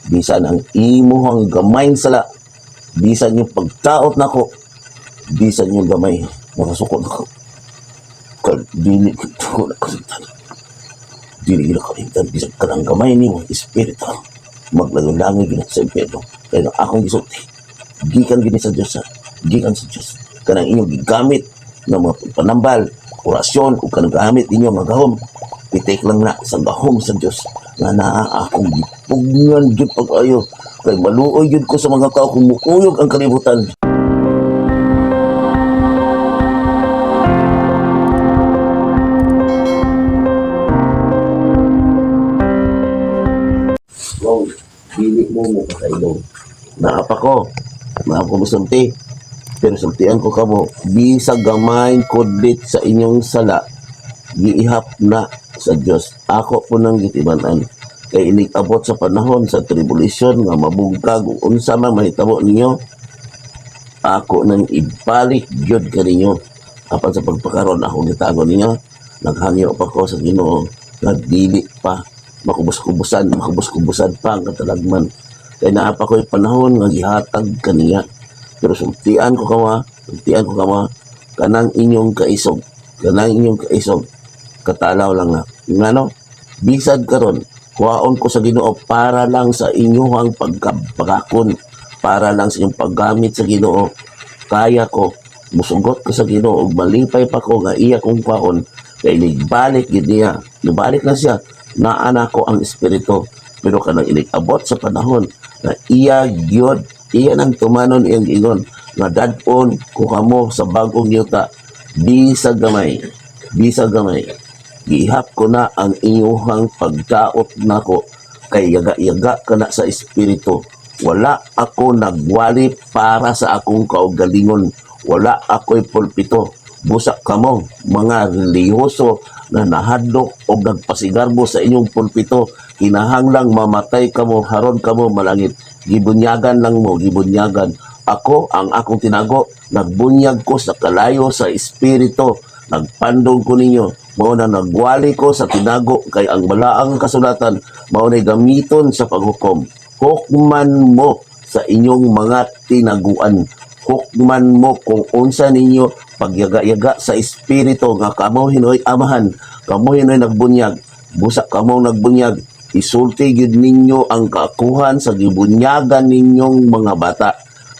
Bisan ang imuhang gamayng sala, bisan yung pagtaot nako, bisan yung gamay, makasukod ako. Kay dili ko nakalimtan. Dili gid kalimtan bisan kanang gamay nimo espiritu. Maglangoy-langoy gid sa impyerno. Kaya nga akong gisulti, gikan gini sa Dios, ha? Gikan sa Dios. Kanang inyong gigamit nga mga panambal, orasyon, ug kanang gamit ninyo nga gahom, i-take lang na sa gahom sa Dios nga naa akong gipugnan gyud pag-ayo kay maluoy gyud ko sa mga tao kung mukuyog ang kalibutan. Kung dili mo mo kakailong. Naa pa ko. Naa ko musulti. Pero sultian ko kamo, bisag gamay kudlit sa inyong sala, giihap na sa Dios. Ako po nang gitiman-an. Kay inig abot sa panahon sa tribulation nga mabugkag ug unsa man mahitabo ninyo, ako nang ibalik gyud kaninyo. Apan sa pagpakaron ako gitago ninyo, naghangyo pa ko sa Ginoo nga dili pa makubos-kubusan, makubos-kubusan pa ang katalagman. Kay naa pa ko'y panahon nga gihatag kaniya. Pero sultian ko kamo, sultian ko kamo, kanang inyong kaisog, katalaw lang na. Ngano, bisag karon, kuhaon ko sa Ginoo para lang sa inyong pagkabakon, para lang sa inyong paggamit sa Ginoo. Kaya ko, musugot ko sa Ginoo ug malipay pa ko nga iya kong kuhaon kay inig-balik gid niya. Nibalik na siya, naa na ko ang espiritu. Pero kanang inig-abot sa panahon na iya gyud, iya nang tumanon iyang giingon nga dad-on ko kamo sa bag-ong yuta, bisag gamay, bisag gamay. Gihap ko na ang inyuhang pagdaot nako kay yaga-yaga ka na sa espiritu. Wala ako nagwali para sa akong kaugalingon. Wala ako'y pulpito. Busa kamo, mga relihiyoso na nahadlok o nagpasigarbo sa inyong pulpito. Kinahanglang mamatay kamo, haron kamo malangit. Gibunyagan lang mo, gibunyagan. Ako, ang akong tinago, nagbunyag ko sa kalayo sa espiritu. Nagpandong ko ninyo. Mao na nagwali ko sa tinago kay ang balaang kasulatan mao na gamiton sa paghukom. Hukman mo sa inyong mga tinaguan. Hukman mo kung unsa ninyo pagyaga-yaga sa espiritu nga kamo hinoy amahan, kamo hinoy nagbunyag, busa kamo nagbunyag, isulti gyud ninyo ang kakuhan sa gibunyagan ninyong mga bata.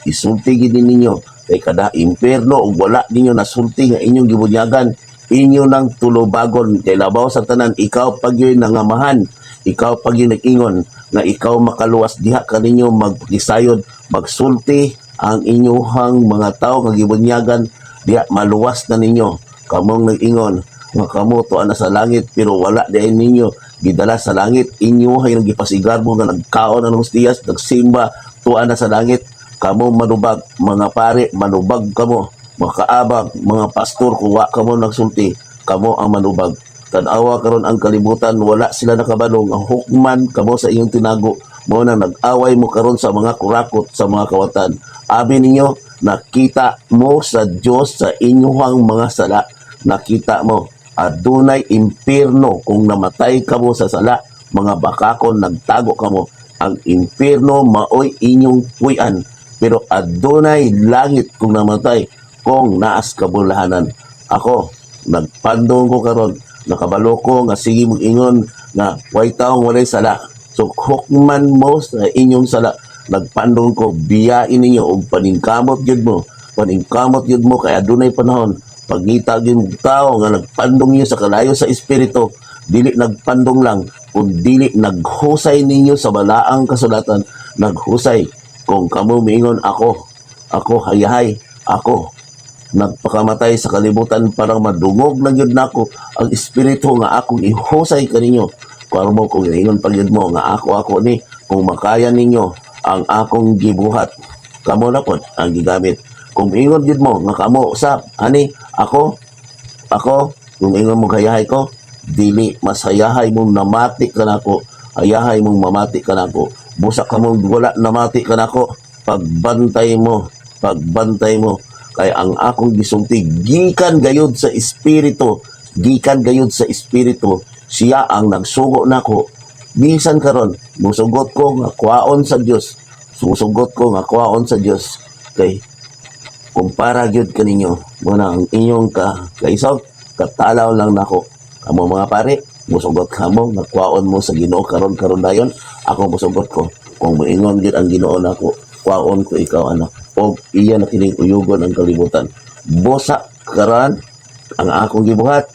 Isulti gyud ninyo kay kada impierno ug wala ninyo nasulti nga inyong gibunyagan, inyo nang tulubagon. Kay labaw sa tanan, ikaw pag yun nangamahan, ikaw pag yun nag-ingon nga ikaw makaluwas diha kaninyo magpakisayod, magsulti ang inyuhang mga tao nga gibunyagan diha maluwas na ninyo. Kamong nag-ingon nga kamo tuwa na sa langit pero wala diay ninyo gidala sa langit, inyo hay nagipasigarbo nga nagkaon ng hostiyas, nagsimba, tuwa na sa langit. Kamo manubag, mga pare, manubag kamo, mga kaabag, mga pastor, kung wa kamo nagsulti, kamo ang manubag. Tanawa karon ang kalibutan, wala sila nakabalo nga hukman kamo sa inyong tinago. Mao na nag-away mo karon sa mga kurakot, sa mga kawatan. Abi ninyo, nakita mo sa Dios sa inyong mga sala. Nakita mo, adunay impierno kung namatay kamo sa sala, mga bakakon, nagtago kamo. Ang impierno maoy inyong puy-an. Pero adunay langit kung namatay, kung naas kabulahanan. Ako, nagpandong ko karon, nakabalo ko nga sige mong ingon nga way taong walay sala. So hukman mo sa inyong sala. Nagpandong ko, biyain ninyo og paningkamot gyud mo. Paningkamot gyud mo kay adunay panahon. Pagngita gyud mo tao nga nagpandong niyo sa kalayo sa espiritu, dili nagpandong lang, kun dili naghusay ninyo sa balaang kasulatan, naghusay. Kung kamo miingon ako, ako hayahay, ako nagpakamatay sa kalibutan para madungog na gyud nako ang espiritu nga akong ihusay kaninyo. Kuan mo kung ingon pa gyud mo nga ako ako ni, kung makaya ninyo ang akong gibuhat, kamo na pod ang gigamit. Kung ingon gyud mo nga kamo usab ani ako ako, kung ingon mo hayahay ko, dili mas hayahay mong namati ka nako, hayahay mong mamati ka nako. Busa ka mong wala namati ka nako, pagbantay mo, pagbantay mo. Kay ang akong gisulti gikan gayud sa espiritu, gikan gayud sa espiritu, siya ang nagsugo nako. Bisan karon, musugot ko nga kuwaon sa Dios. Susugot ko nga kuwaon sa Dios kay kumpara gyud kaninyo mo na ang inyong ka kaisog, katalaw lang nako. Kamo mga pare, musugot kamo nga kuwaon mo sa Ginoo karon karon dayon. Ako, musugot ko kung moingon gyud ang Ginoo nako, "Kuwaon ko ikaw, anak," og iya na kining uyugon ang kalibutan. Busa karon ang akong gibuhat,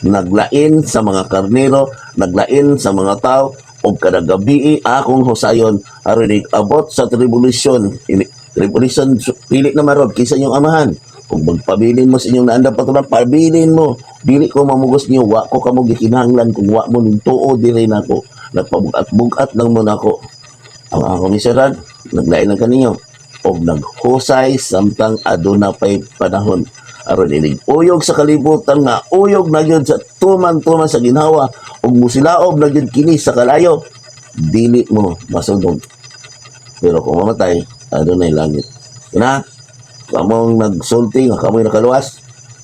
naglain sa mga karnero, naglain sa mga tao, og kada gabi akong husayon aron abot sa tribulation. Ini tribulation, pili na marod kaysa inyong amahan. Kung magpabilin mo sa inyong naandam patulan, pabilin mo. Dili ko mamugos niyo, wa ko kamo gikinahanglan kung wa mo ning tuo diri nako. Nagpabugat-bugat lang mo nako. Ang akong isiran, naglain lang kaninyo og naghusay samtang aduna pay panahon aron inig uyog sa kalibutan nga uyog na gyud sa tuman-tuman sa ginhawa ug musilaob na gyud kini sa kalayo, dili mo masunog. Pero kung mamatay, adunay langit na. Kamong nagsulti nga kamoy nakaluwas,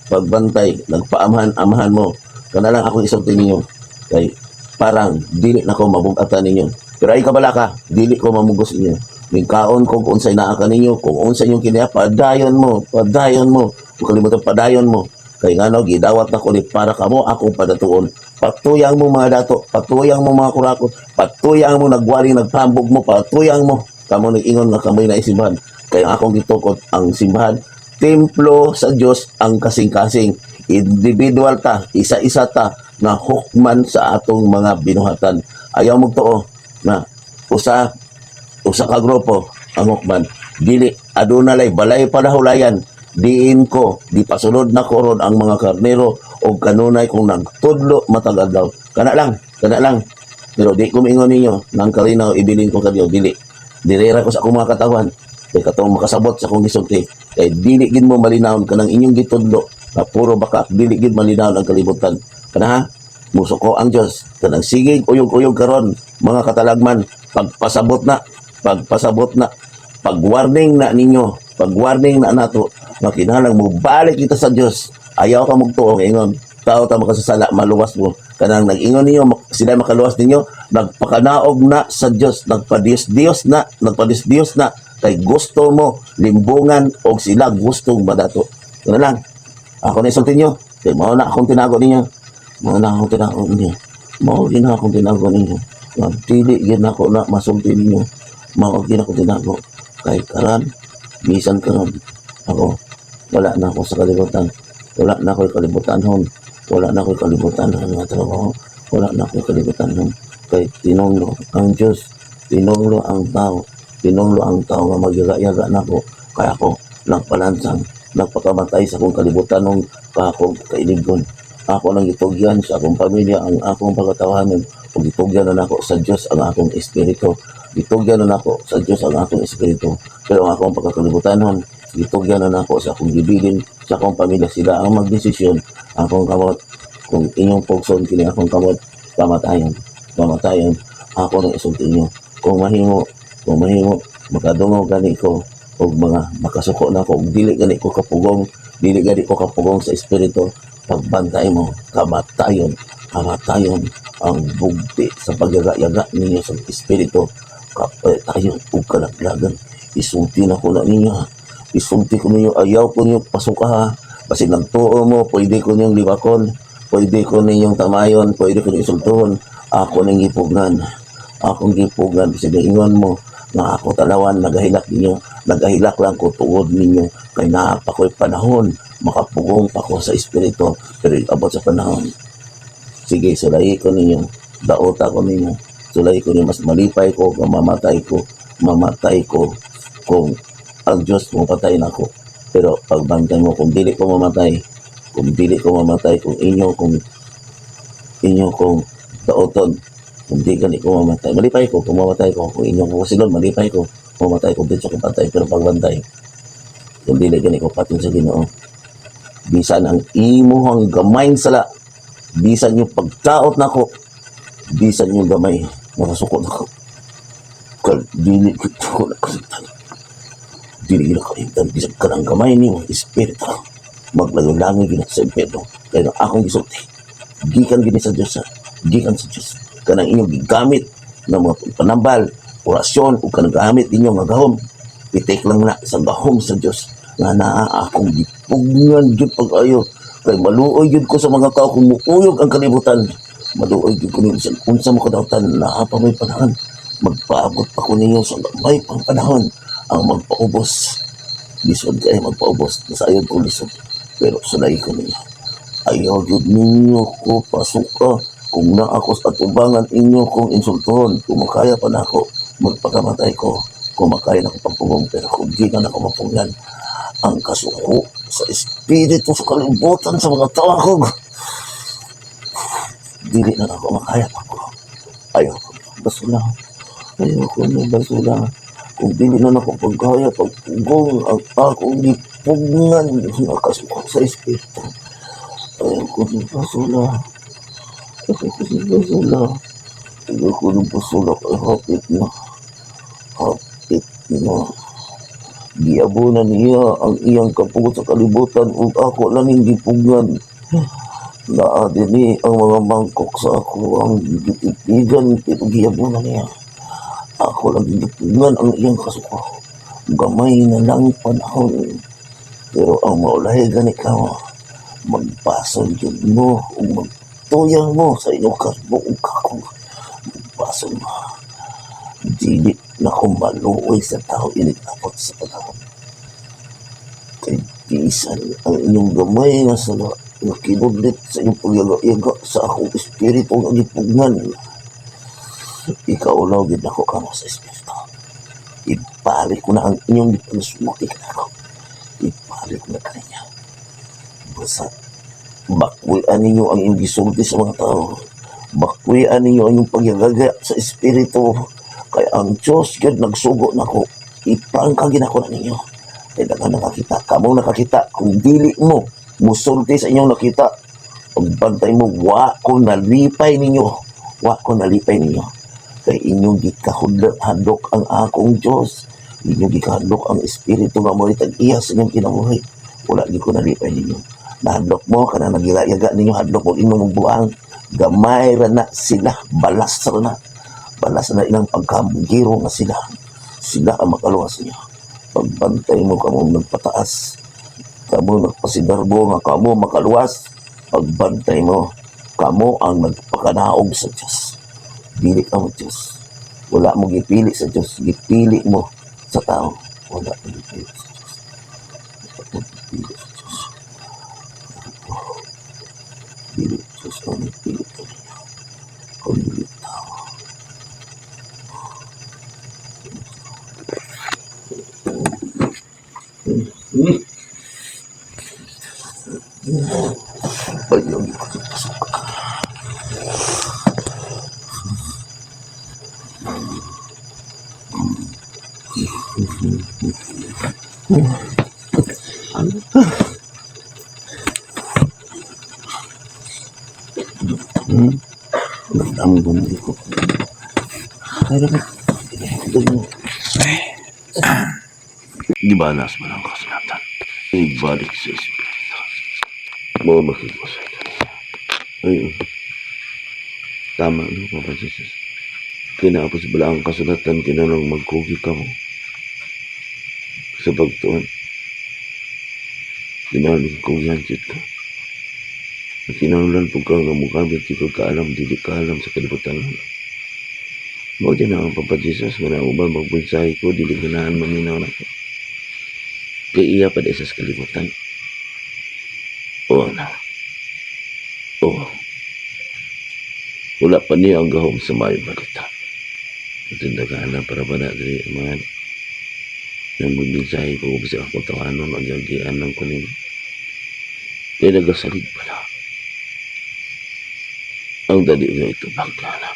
pagbantay nagpaamahan-amahan mo. Kana lang akong isulti ninyo kay parang dili na ko mabugatan ninyo. Pero ay kabala ka, dili ko mamugos inyo. Mingkaon ko kung unsay naa kaninyo, kung unsay inyong kiniya, padayon mo, padayon mo. Kung kalimutan, padayon mo. Kay ngano, gidawat na ko ni para kamo akong padatuon. Patuyang mo mga dato, patuyang mo mga kurakot, patuyang mo nagwali, nagpambog mo, patuyang mo. Kamo nag-ingon nga kamoy na isimbahan. Kaya ang akong gitukod, ang simbahan, templo sa Dios ang kasing-kasing. Individual ta, isa-isa ta, nga hukman sa atong mga binuhatan. Ayaw magtuo na usa usa ka grupo ang hukman. Dili, aduna lay balay panahulayan diin ko di pasulod na ko ron ang mga karnero og kanunay kung nagtudlo matag adlaw. Kana lang, kana lang. Pero di ko maingon ninyo nang kalinaw ibilin ko kaniyo, dili. Direra ko sa akong mga katawan kay katong makasabot sa akong gisulti, kay dili gid mo malinawon kanang inyong gitudlo na puro baka, dili gid malinawon ang kalibutan. Kana ha, musuko ang Dios kanang sige uyog-uyog karon, mga katalagman. Pagpasabot na, pagpasabot na, pag-warning na ninyo, pag-warning na nato nga kinahanglan mo balik kita sa Dios. Ayaw ka mugtuo ingon tao ta makasasala, maluwas mo. Kanang nag-ingon ninyo sila makaluwas ninyo, nagpakanaog na sa Dios, nagpadiyos Dios na, nagpadiyos Dios na kay gusto mo limbungan og sila gustong madato. Kana lang ako na isulti niyo kay mao na akong tinago ninyo, mao na akong tinago ninyo, mao gina akong tinago ninyo nga dili gid nako na masulti ninyo. Mao gid ako tinago kay karon, bisan karon ako wala na ako sa kalibutan, wala na ako kalibutan hon, wala na ako kalibutan hon nga trabaho, wala na ako kalibutan hon kay tinunglo ang Dios, tinunglo ang tao, tinunglo ang tao nga magyaga-yaga nako. Kaya ako nagpalansang, nagpakamatay sa akong kalibutan nung akong kailigon. Ako nang gitugyan sa akong pamilya ang akong pagkatawanan ug gitugyan na nako sa Dios ang akong espiritu, gitugyan na nako sa Dios ang akong espiritu. Pero ang akong pagkakalibutanon, gitugyan na nako sa akong gibilin sa akong pamilya. Sila ang magdesisyon. Akong kamot, kung inyong pugson kini akong kamot, pamatayon, pamatayon. Ako nang isulti inyo. Kung mahimo, kung mahimo makadungog gani ko og mga makasuko na ko og dili gani ko kapugong, dili gani ko kapugong sa espiritu, pagbantay mo, kamatayon, kamatayon ang bugti sa pagyaga-yaga ninyo sa espiritu. Tayo ug kalaglagan. Isulti na ko na ninyo, ha. Isulti ko ninyo, ayaw ko ninyo pasuka, ha. Kasi nagtuo mo, pwede ko ninyong libakon, pwede ko ninyong tamayon, pwede ko ninyong isultuhon. Ako ning gipugnan. Akong gipugnan kasi ingon mo nga ako talawan nagahilak ninyo, nagahilak lang ko tungod ninyo kay naa pa ko'y panahon, makapugong pa ko sa espiritu. Pero abot sa panahon, sige, sulayi ko ninyo, daota ko ninyo, sulayi ko ninyo. Mas malipay ko kung mamatay ko, mamatay ko kung ang Diyos mo patay na ako. Pero pagbantay mo, kung dili ko mamatay, kung dili ko mamatay, kung inyo kong daoton, kung di gani ko mamatay, malipay ko kung mamatay ko. Kung inyo ko silon, malipay ko mamatay ko dito ko patay. Pero pagbantay, kung dili gani ko patin sa Ginoo, bisan ang imuhang gamayng sala, bisan yung pagtaot nako, bisan yung gamay, makasukot ako. Kal dili ko nakalimtan, dili na kalimtan bisan kanang gamay nimo espiritu, maglayo-langoy gina sa impyerno. Kaya ang akong gisulti gikan gini sa Dios, ha? Gikan sa Dios. Kanang inyong gigamit Nga mga panambal, orasyon ug kanang gamit ninyo nga gahom. I-take lang na sa gahom sa Dios nga naa akong gipugnan gyud pag-ayo kay maluoy gyud ko sa mga tao kung muuyog ang kalibutan. Maluoy gyud ko ninyo sa unsa mo kadawtan. Naa pa may panahon, magpaabot pa ko ninyo sa gamay pang panahon. Ang magpaubos, lisod kay magpaubos, nasayod ko lisod, pero sulay ko ninyo. Ayaw gyud ninyo ko pasuka kung naa ako sa atubangan inyo kong insultuhon. Kung makaya pa nako, magpakamatay ko. Kung makaya na ko pagpugong, pero kung di na nako mapunggan ang kasuko sa espiritu sa kalibutan sa mga tawag, dili na nako makaya pa ko. Ayaw ko basula, ayaw ko na basula. Kung dili na nako pagkaya pagpugong ang akong gipugnan nga kasuko sa espiritu, ayaw ko na basula. Ayaw ko na basula. Ayaw ko na basula kay hapit na. Hapit na. Giabonan niya ang iyang kapugot sa kalibutan ug ako lang ning gipugnan. Naa dinhi ang mga mangkok sa ako ang gitipigan, pero giabonan niya. Ako lang gipugnan ang iyang kasuko. Gamay na lang panahon. Pero ang maulahi gani ka, magbasol gyud mo ug magtuyang mo sa inyong kasbo ug kakong. Magbasol mo. Dili na ko maluoy sa tao inig-abot sa panahon. Kay bisan ang inyong gamay nga sala nga kinudlit sa inyong pagyaga-yaga sa akong espiritu nga gipugnan. Ikaulaw gid ako kamo sa espiritu. Ibalik ko na ang inyong gipansulti kanako. Ibalik ko na kaninya. Basta bakwian ninyo ang inyong gisulti sa mga tao. Bakwian ninyo ang inyong pagyagaga sa espiritu. Kay ang Diyos gyud nagsugo nako. Iprangka gid ako na ninyo. Kay daghan nakakita. Kamo nakakita. Kung dili mo musulti sa inyong nakita, pagbantay mo, wa ko nalipay ninyo. Wa ko nalipay ninyo. Kay inyong gikahadlok ang akong Diyos. Inyong gikahadlok ang espiritu nga mo'y tag-iya sa inyong kinabuhi. Wala gyud ko nalipay ninyo. Nahadlok mo, kanang nagilayaga ninyo, hadlok mo inyong magbuang. Gamay ra na sila, balas ra na. Balas na ilang pagkambugiro nga sila. Sila ang makaluwas niyo. Pagbantay mo kamo nagpataas. Kamo nagpasidarbo nga kamo makaluwas. Pagbantay mo, kamo ang nagpakanaog sa Diyos. Dili ka mo Diyos. Wala mo gipili sa Diyos. Gipili mo sa tao. Wala mo gipili sa Diyos. Wala mo gipili sa Diyos. Dili Diyos ang nagpili ka niya. Kung dili tao. Ayaw ko pasok ka. Nagdamgom ko. Ay, dapat. Gibalas man ang kasulatan. Ibalik sa espiritu. Mo makigusay ka niya. Ay, tama no, Papa Jesus. Kinapos bala ang kasulatan kinanang magkugi ka mo. Sa pagtuon. Kinahanglan kugihan jud ka. Kinahanglan po ka nga mugamit di ka kaalam, dili ka alam sa kalibutan. Mao din ang Papa Jesus nga nauban magmensahe ko, dili ganahan maminaw nako. Kay iya pa di sa kalibutan. Oo na. Oo. Wala pa niya ang gahom sa maayong balita. Tindagaan na para ba na diri mga nang magmensahe ko bisa ako tawanon ang yagian ng kunin. Kaya nagasalig pala. Ang dali nga ito bagana.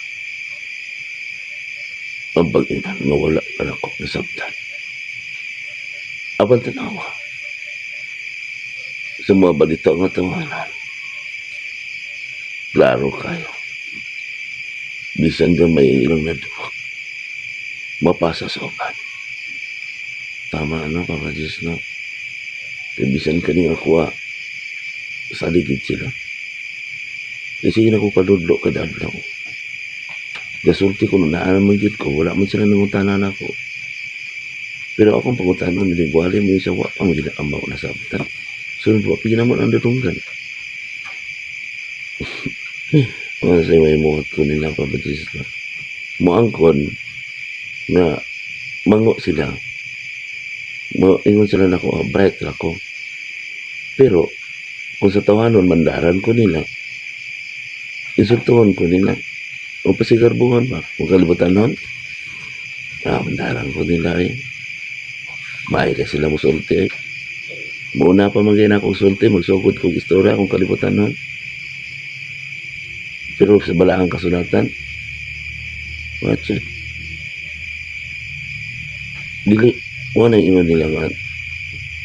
Ang pag-inan nga wala pa ko nasabtan. Apan tanawa. Sa mga balita nga tawanan. Klaro kayo. Bisan gamay ilang naduwag. Mapasa sa uban. Tama ano, Papa Diyos, no? Kaya bisan kaning ako, sa ligid sila. Kasi na ko kadudlo kada adlaw. Gasulti ko na naa man gyud ko, wala man sila nangutana nako. Pero akong pangutana nila, mo sa wa pa man gid ang mao nasabtan. Sunod wa pa gyud ang dadunggan. Mga sa may muhat ko nila, Papa Jesus na. Moangkon nga mango sila. Mo ingon sila nako, ah, bright ra ko. Pero kung sa tawanon mandaran ko nila, insultuhon ko nila, o pasigarbuhan ba, kung kalibutan nun, ah, mandaran ko nila eh. Maay ka sila musulti eh. Muna pa man na akong sulti, magsugod kong istorya kung kalibutan nun. Pero sa balaang kasulatan, watch it. Dili, wala ingon nila nga,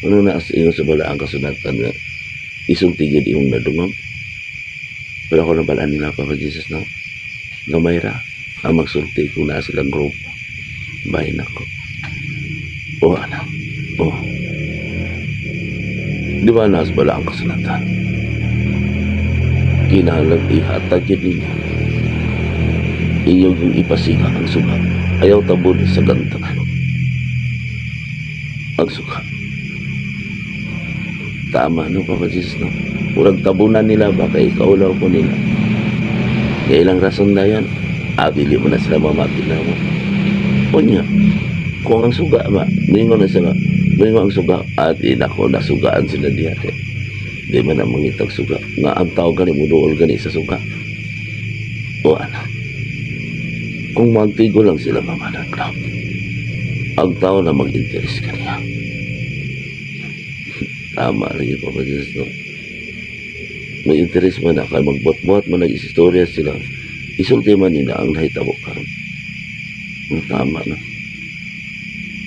ano na as ingon sa balaang kasulatan nga, isulti gyud imong nadungog. Pero ako nabalaan nila, Papa Jesus, no? Gamay ra ang magsulti kung naa silang grupo. Bahin ako. O anak, o. Di ba nasa balaang kasulatan? Kinahanglan ihatag yun ninyo. Inyong yung ipasiga ang suga. Ayaw tabon sa Tagalog. Ang suga. Tama, no, Papa Jesus, no? Murag tabunan nila ba kay kaulaw ko nila. Kaya ilang rason na yan, ah, dili mo na sila mamati na mo. Unya, kung ang suga ba, mingon na sila, mingon ang suga, at di nako, nasugaan sila diya. Kay, di man ang mangitag suga. Nga ang tao gani, muduol gani sa suga. O anak, kung magtigo lang sila mamanaglaw, ang tao na mag-interes kaniya. Tama lagi, Papa Jesus, no? May interes man na, kay magbuhat-buhat man nag-istorya sila, isulti man nila ang nahitabo karon. Ang tama na.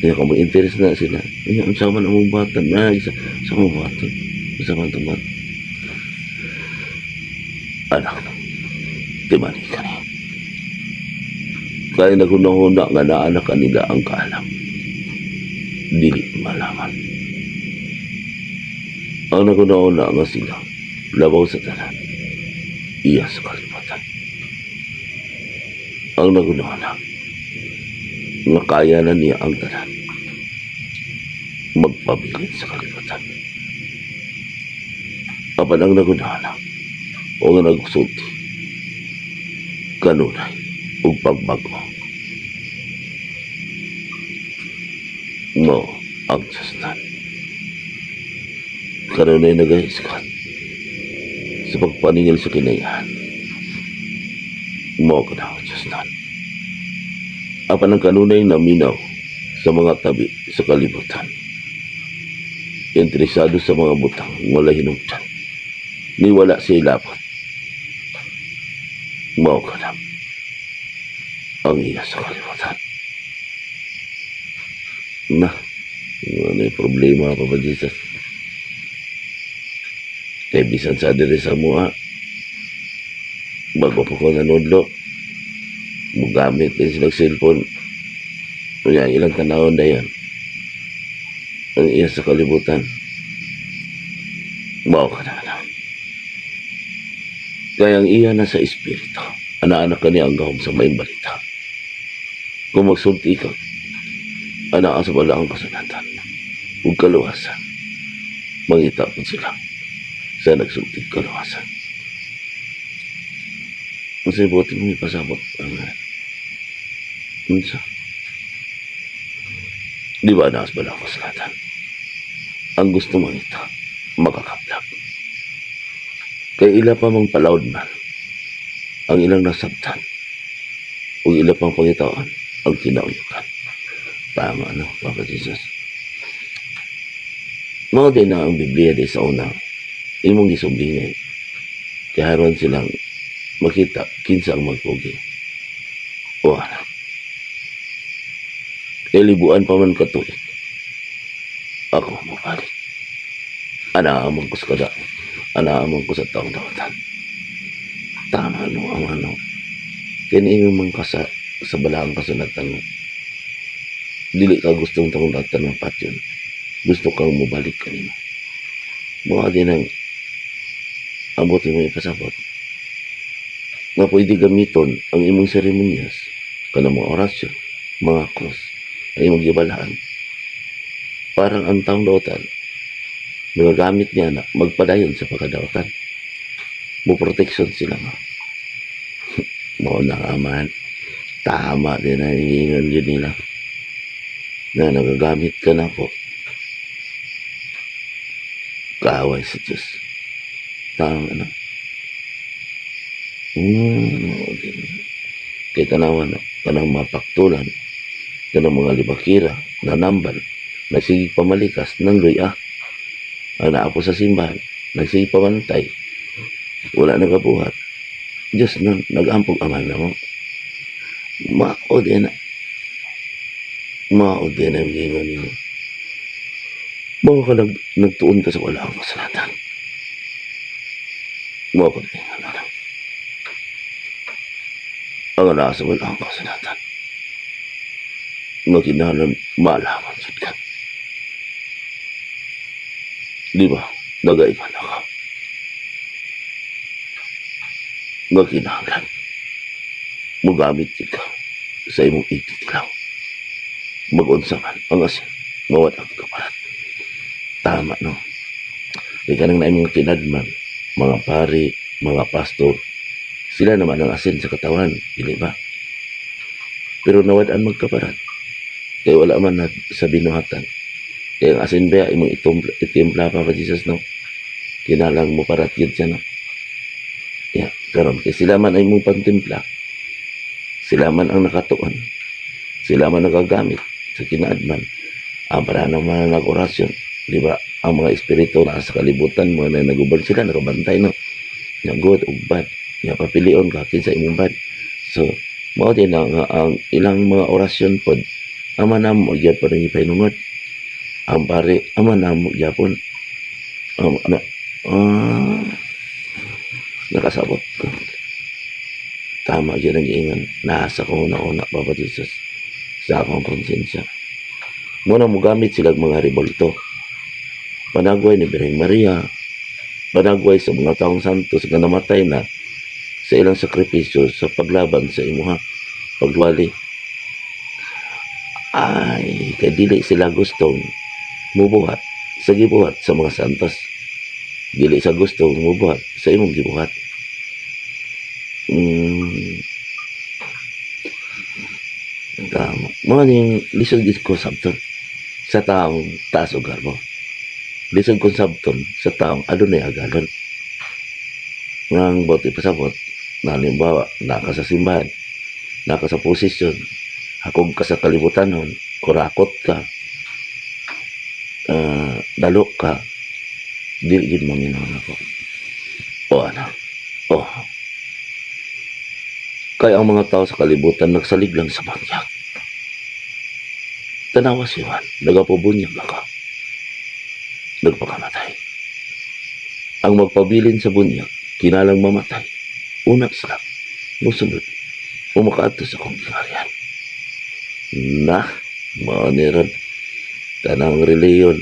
Kaya kung may interes na sila, ay, ang sama na mong buhatan, na, isa, sa mong buhatan, sa man itong buhatan. Anak, di ba ni kani? Kaya naghuna-huna nga naa na kanila ang kaalam. Dili malaman. Ang naghuna-huna nga sila, labaw sa tanan, iya sa kalibutan. Ang naghuna-huna nga kaya na niya ang tanan, magpabilin sa kalibutan. Apan ang naghuna-huna o nga nagsulti, kanunay ug pagbago. Mo ang Diyos. Kanunay nagahisgot sa pagpaningil sa kinaihan. Mo ka na ang Diyos. Apan ang kanunay naminaw sa mga tabi sa kalibutan. Interesado sa mga butang wala hinungdan. Ni wala siya labot. Mao ka na ang iya sa kalibutan. Na, ano yung problema, Papa Jesus? Kay bisan sa diri sa mua, bago pa ko nanudlo, mugamit din sila cellphone. Kaya ilang tanawon dayon. Ang iya sa kalibutan. Mao ka na na. Kaya ang iya na sa espiritu. Ana-anak ka niya ang gahom sa maayong balita. Kung magsulti ka, ana sa balaang kasulatan ug kaluwasan. Mangita po sila sa nagsulti kaluwasan. Ang sabuti mo ipasabot ang unsa? Di ba naas balaang kasulatan? Ang gusto mangita, makakaplag. Kay ila pa mang palawd man ang ilang nasabtan ug ila pang pangitaan ang kinauyukan. Tama, no, Papa Jesus? Mao din na ang Biblia di sa una, imong gisumbingay. Kaya aron silang makita kinsa ang magpugi. O anak. Kay libuan pa man katuig. Ako mabalik. Ana amang ko sa kada. Ana amang ko sa taong dawatan. Tama no ang ano. Kini man ka sa balaang kasulatan mo. Dili ka gustong taong dawatan ng patyon. Gusto kang mobalik kanimo. Mao din ang abot mo ipasabot. Nga pwede gamiton ang imong seremonyas. Kanang mga orasyon, mga krus, ay imong gibalaan. Parang ang taong dautan, nagagamit niya na magpadayon sa pagkadautan. Mo protection sila nga. Mao na nga man. Tama din na hihingan yun nila. Na nagagamit ka na po. Kaaway sa Diyos. Tama na. Mao din. Kay tanawa na, kanang mapaktulan, kanang mga libakira, nanambal, nagsige pamalikas ng luya. Ang naapo sa simbahan, nagsige pamantay, wala nagabuhat. Diyos na, nag-ampog aman na mo. Mao din na. Mao din ang gingon ninyo. Mao ka nagtuon ka sa wala ang kasalatan. Mao ka gingon na. Ang naa sa wala ang kasalatan. Nga kinahanglan malaman jud ka. Di ba? Nagaingon na ka. Nga kinahanglan mogamit jud ka sa imong igtitilaw. Mag-unsa man ang asin, mawad ang kaparat. Tama, no? Kaya kanang na imong kinadman, mga pari, mga pastor, sila naman ang asin sa katawan, dili ba? Pero nawad-an magkaparat. Kaya wala man na sa binuhatan. Kaya ang asin ba, imong itimpla pa pa Jesus, no? Kinalang mo parat yun siya, no? Ya, karon kay sila man ay mong pantimpla. Sila man ang nakatuon. Sila man nagagamit sa kinaadman. Ang para ng mga nag-orasyon, di ba? Ang mga espiritu na sa kalibutan mo na naguban sila, nakabantay, no? Nga good ug bad. Nga papilion ka kinsa imong bad. So, mao din ang ilang mga orasyon pod. Ama namo gyapon ang ipahinungod. Ang pare, ama namo gyapon. Ang ano, nakasabot ko. Tama gyud ang giingon. Nasa ko una-una, Papa Jesus, sa akong konsensya. Muna mogamit sila mga rebolto. Panagway ni Birheng Maria, panagway sa mga taong santos nga namatay na sa ilang sakripisyo sa paglaban sa imuha, pagwali. Ay, kay dili sila gustong mubuhat sa gibuhat sa mga santos. Dili sa gustong mubuhat sa imong gibuhat. Tama. Mga ning lisod gid ko sabton sa taong taas og garbo. Lisod kong sabton sa taong adunay agalon. Ngang bote pasabot, na halimbawa, naka sa simbahan, naka sa posisyon, hakog ka sa kalibutanon, kurakot ka, dalo ka, dili gid maminaw nako. O ano? Oh. Kaya ang mga tao sa kalibutan nagsalig lang sa bunyag. Tanawa si Juan, nagapabunyag ka. Nagpakamatay. Ang magpabilin sa bunyag, kinalang mamatay. Una sila, musunod, o makaadto sa akong gingharian. Na, mao ni ron, tanang reliyon,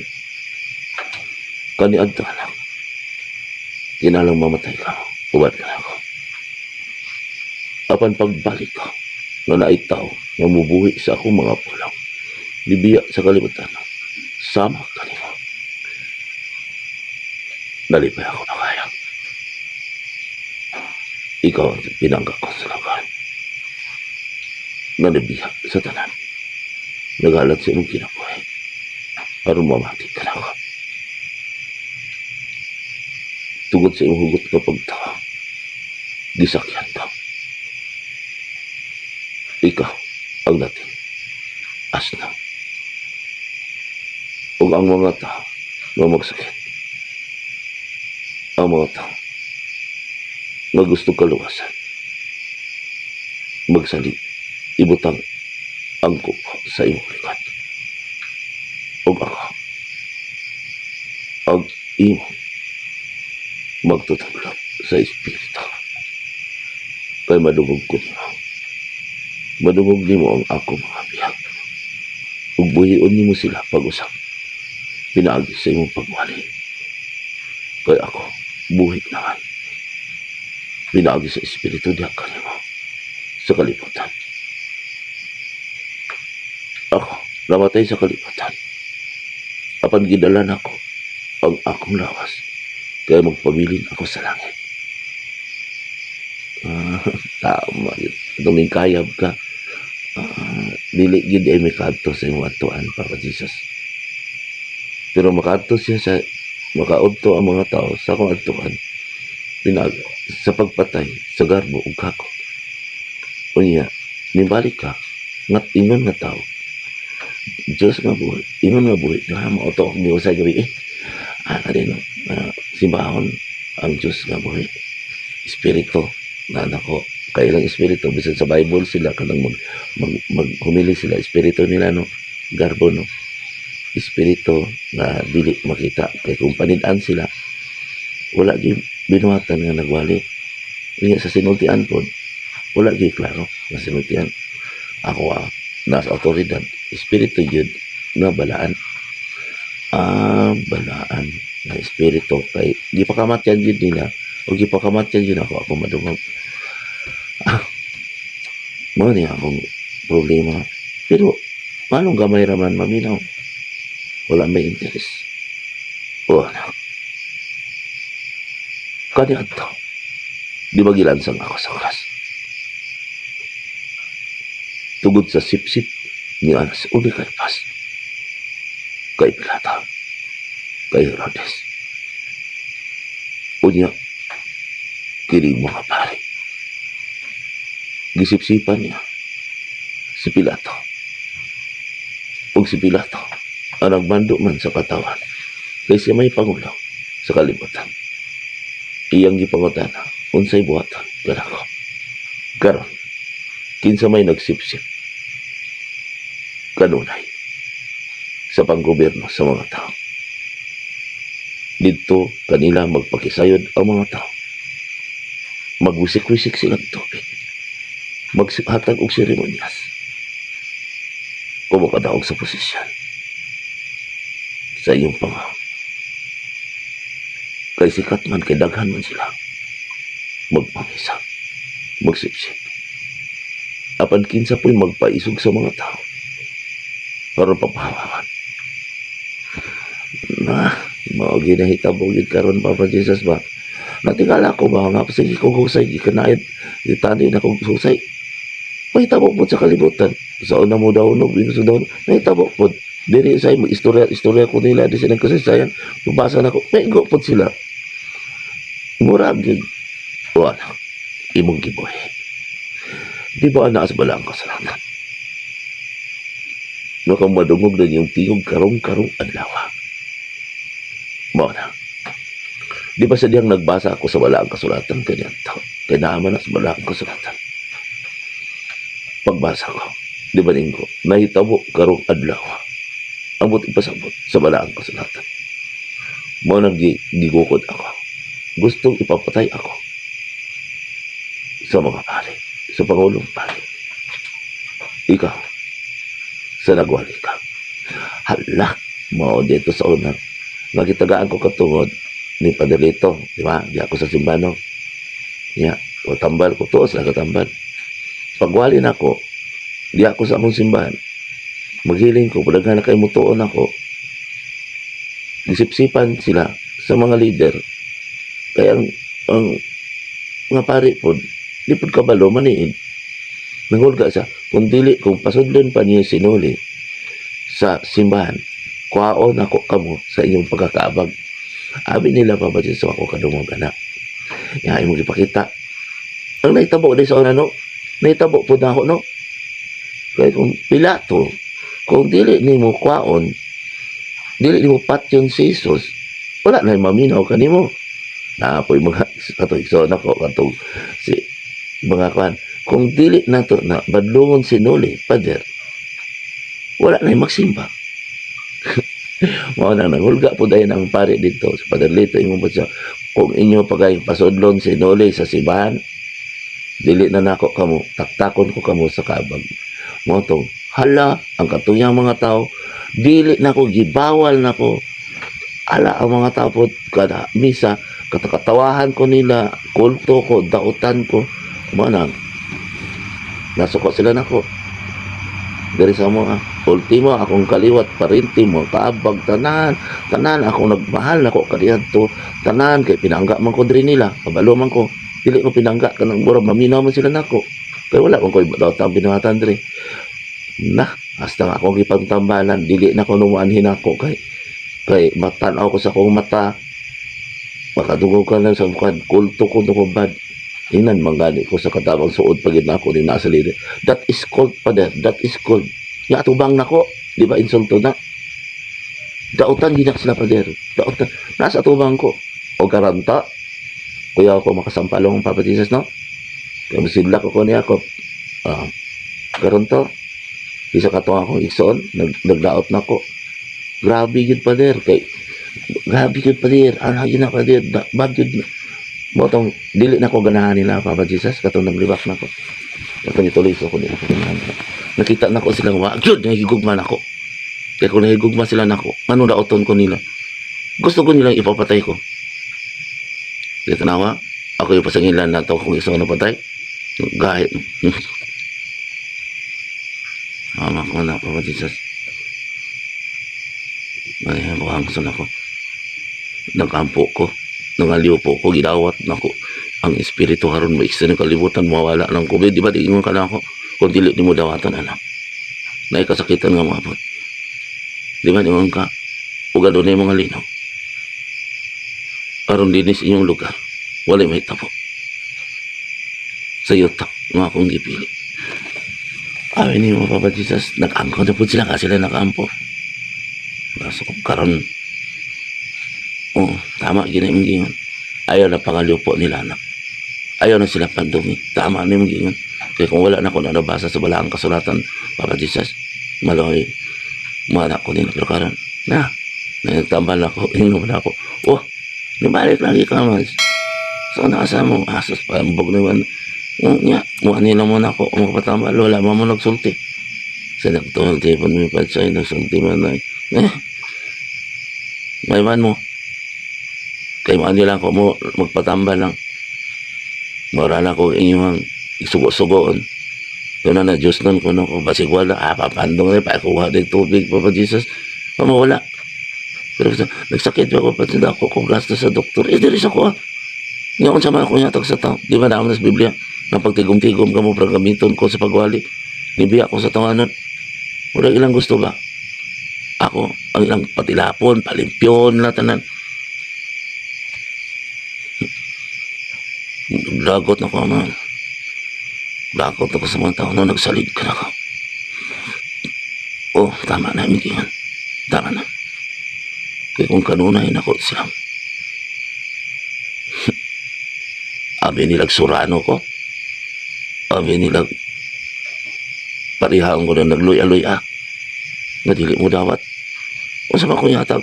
kaniadto ka lang. Kinalang mamatay ka, uban ka lang ako. Apan pagbalik ko, nga naay tao, nga mubuhi sa akong mga pulong, nibiya sa kalibutan, sama kanimo. Nalipay ako na kaya. Ikaw ang pinangga ko sa laban. Nga sa tanan. Nagalat sa imong kinabuhi. Aron mamati ka na ako. Tugod sa imong hugot nga pagtawo. Gisakyan ka. Ikaw ang dating asna. Ug ang mga tao nga magsakit. Ang mga tao nga gusto kaluwasan. Magsalig, ibutang ang kupo sa imong likod. Ug ako ang imong magtutudlo sa espiritu. Kay madungog ko nimo. Madungog nimo ang ako mga bihag. Ug buhion nimo sila pag-usap. Pinaagi sa imong pagwali. Kay ako, buhi naman. Pinaagi sa espiritu diha kanimo sa kalibutan. Namatay sa kalibutan. Apan gidala nako ang akong lawas kaya magpabilin ako sa langit. Ah, tama yun. Itong kayab ka. Ah, dili gid ay may kadto sa imong atuan, Papa Jesus. Pero makadto siya sa makaudto ang mga tao sa akong adtuan pinag sa pagpatay sa garbo ug hakot. Unya, nibalik ka ngat ingon nga tao. Diyos nga buhi, ingon nga buhi, nga mao to ang sa gabi eh. Ah, rin, simbahon ang Diyos nga buhi. Espiritu na nako kailang espiritu bisan sa Bible sila kanang mag mag maghumili sila, espiritu nila, no, garbo, no, espiritu nga dili makita kay kung panid-an sila wala gyud binuhatan nga nagwali. Unya sa sinultian pod wala gyud klaro nga sinultian ako, nasa awtoridad espiritu gyud nga balaan, balaan nga espiritu kay gipakamatyan gyud nila o gipakamatyan gyud ako ako madungog. Mao ni akong problema, pero paano gamay ra man maminaw, wala may interes o anak kani adto. Di ba gilansang ako sa krus tugod sa sipsip ni Anas ug ni Caiphas, kay Pilato, kay Herodes, unya kining mga pari? Gisipsipan niya si Pilato ug si Pilato ang nagmando man sa katawan kay siya may pangulo sa kalibutan. Iyang gipangutana, "Unsay buhaton kanako karon? Kinsa may nagsipsip kanunay sa panggobyerno sa mga tao?" Didto kanila magpakisayod ang mga tao, magwisik-wisik silang tubig, maghatag og seremonyas kung makadaog sa posisyon sa iyong pangahon kay sikat man, kay daghan man sila, magpamisa, magsipsip. Apan kinsa po'y magpaisog sa mga tao para papahawakan na mao ginahitabo gyud karon, Papa Jesus ba? Natingala ko ba nga sige ko husay gikanayad gitani na kog husay. Mahitabo pod sa kalibutan sa una mo daw no sa daw nahitabo pod diri sa imo istorya istorya ko nila di sila kasaysayan. Mabasa na ko maigo pod sila, murag gyud wala imong gibuhi. Di ba naa sa balaang kasulatan no kang madungog na yung tingog karong karong adlaw? Mao na. Di ba sa diyang nagbasa ako sa balaang kasulatan kaniadto? Kay naa man na sa balaang kasulatan. Pagbasa ko, di ba ningko, nahitabo karong adlaw. Ang buot ipasabot sa balaang kasulatan. Mao nang gigukod ako. Gustong ipapatay ako sa mga pari, sa pangulong pari. Ikaw, sa nagwali ka. Hala, mao dito sa una. Nagitagaan ko katungod ni Paderito, di ba? Di ako sa simbano. Ya, o tambal ko tuos lang katambal. Pagwali na ako, di ako sa akong simbahan. Maghiling ko, padaghan na kay mutuon ako. Gisipsipan sila sa mga leader. Kaya ang mga pari pod, di pod kabalo maniid. Nangulga sa kung dili kung pasudlon pa niyo sinuli sa simbahan, kuhaon ako kamo sa inyong pagkakaabag. Abi nila pa ba sa ako kadungog anak. Ya imong ipakita. Ang nahitabo di sa una, no, nahitabo po na ako, no. Kaya kung Pilato, kung dili nimo kuhaon, dili nimo patyon si Jesus, wala na maminaw kanimo. Naapoy mga ato igsoon ako katong si mga kuan. Kung dili nato na badlungon si Noli, Pader, wala na magsimba. Mao na nangulga po dayon ang pare dito sa Pader Lito, ingon po siya, kung inyo pagayong pasudlon si Noli sa simbahan, dili na nako kamo, taktakon ko kamo sa kabag. Mao tong hala ang katuyang mga tao, dili nako gibawal nako. Ala ang mga tao po kada misa, katakatawahan ko nila, kulto ko, dautan ko. Mao na nasuko sila nako. Diri sa mo. Ultimo akong kaliwat parinti mo kaabag tanan, tanan akong nagmahal nako kaniadto, tanan kay pinangga man ko diri nila, kabalo man ko. Dili ko pinangga kanang murag maminaw man sila nako. Kay wala man koy daotang binuhatan diri. Na, hasta nga akong gipangtambalan, dili na ko numuanhin ako kay kay matan-aw ko sa akong mata. Makadungog ka lang sa mukha, kulto ko ko bad. Ingnan man gani ko sa katabang suod pag na ako ni nasa lider. That is called, Father, that is called. Nga atubang nako, di ba insulto na? Dautan ginak sila, Father. Dautan. Nasa atubang ko. O karanta, kuya ako makasampalong Papa Jesus, no? Kaya masidlak ko niya ako. Ah, karon to, isa ka to akong igsoon, naglaot na ko. Grabe yun, Father. Kay, grabe yun, Father. Ano yun na, Father? Bad yun. Mo tong dili na ko ganahan nila, Papa Jesus, katong naglibak na ko. Katong ituloy ko dili ko ganahan. Nakita na ko silang wa, gyud nahigugma nako. Kaya kung nahigugma sila nako, ano daoton ko nila? Gusto ko nilang ipapatay ko. Kaya tanawa, ako yung pasangilan na to kung gusto ko napatay. Gahit. Mama ko na, Papa Jesus. Ay, buhangson ako. Nagkampo ko. Nangaliw po ko, gidawat nako. Ang espiritu haron mo ng kalibutan, mawala ng COVID. Di ba, ingon ka na ako? Kung dili ni mo dawatan, anak. Naay kasakitan nga moabot. Di ba, ingon ka? Ug adunay mga linaw. Aron linis inyong lugar. Walay mahitabo. Sa yuta, nga akong gipili. Amin ni mo, Papa Jesus, nag-angko na po sila kasi sila nakaampo. Nasa karon. Oh, tama gina imong giingon. Ayaw na pangaliw po nila, anak. Ayaw na sila pandumi. Tama na imong giingon. Kaya kung wala na ko na nabasa sa balaang kasulatan, Papa Jesus, maloy, mana ko nila. Pero karon, na, nagtambal ako, ingnon na ako. Oh, nibalik lagi ka man. So, nasa mo, asos pa, ambog naman. Oh, nya, muha nila mo na ako, magpatambal, wala man mo nagsulti. Sa nagtungag tipon mi padsay, nagsulti man na. Eh, may man mo. Kay mo lang ko mo magpatambal lang. Mura na ko inyong isugo-sugoon. Kung na na Diyos nun, kuno ko, basig wala, ah, papandong na, pakuha din tubig, Papa Jesus. Pamawala. Pero nagsakit pa ako, pati ako kung gasto sa doktor. Eh, diri sa ko, ah. Nga kung sama ako yatag sa tao. Di ba naman sa Biblia, na pagtigom-tigom ka mo, para gamiton ko sa pagwali. Nibiya ko sa tawanan. Wala ilang gusto ba? Ako, ang ilang patilapon, palimpyon, na tanan. Lagot na ko, man. Lagot ako sa mga tao na nagsalig ka na ako. Oh, tama na, Mikingan. Tama na. Kaya kung kanunay nako sila. Abi nilag surano ko. Abi nilag parihang ko na nagluya-luya. Nga dili mo dawat. O sa ko yatag.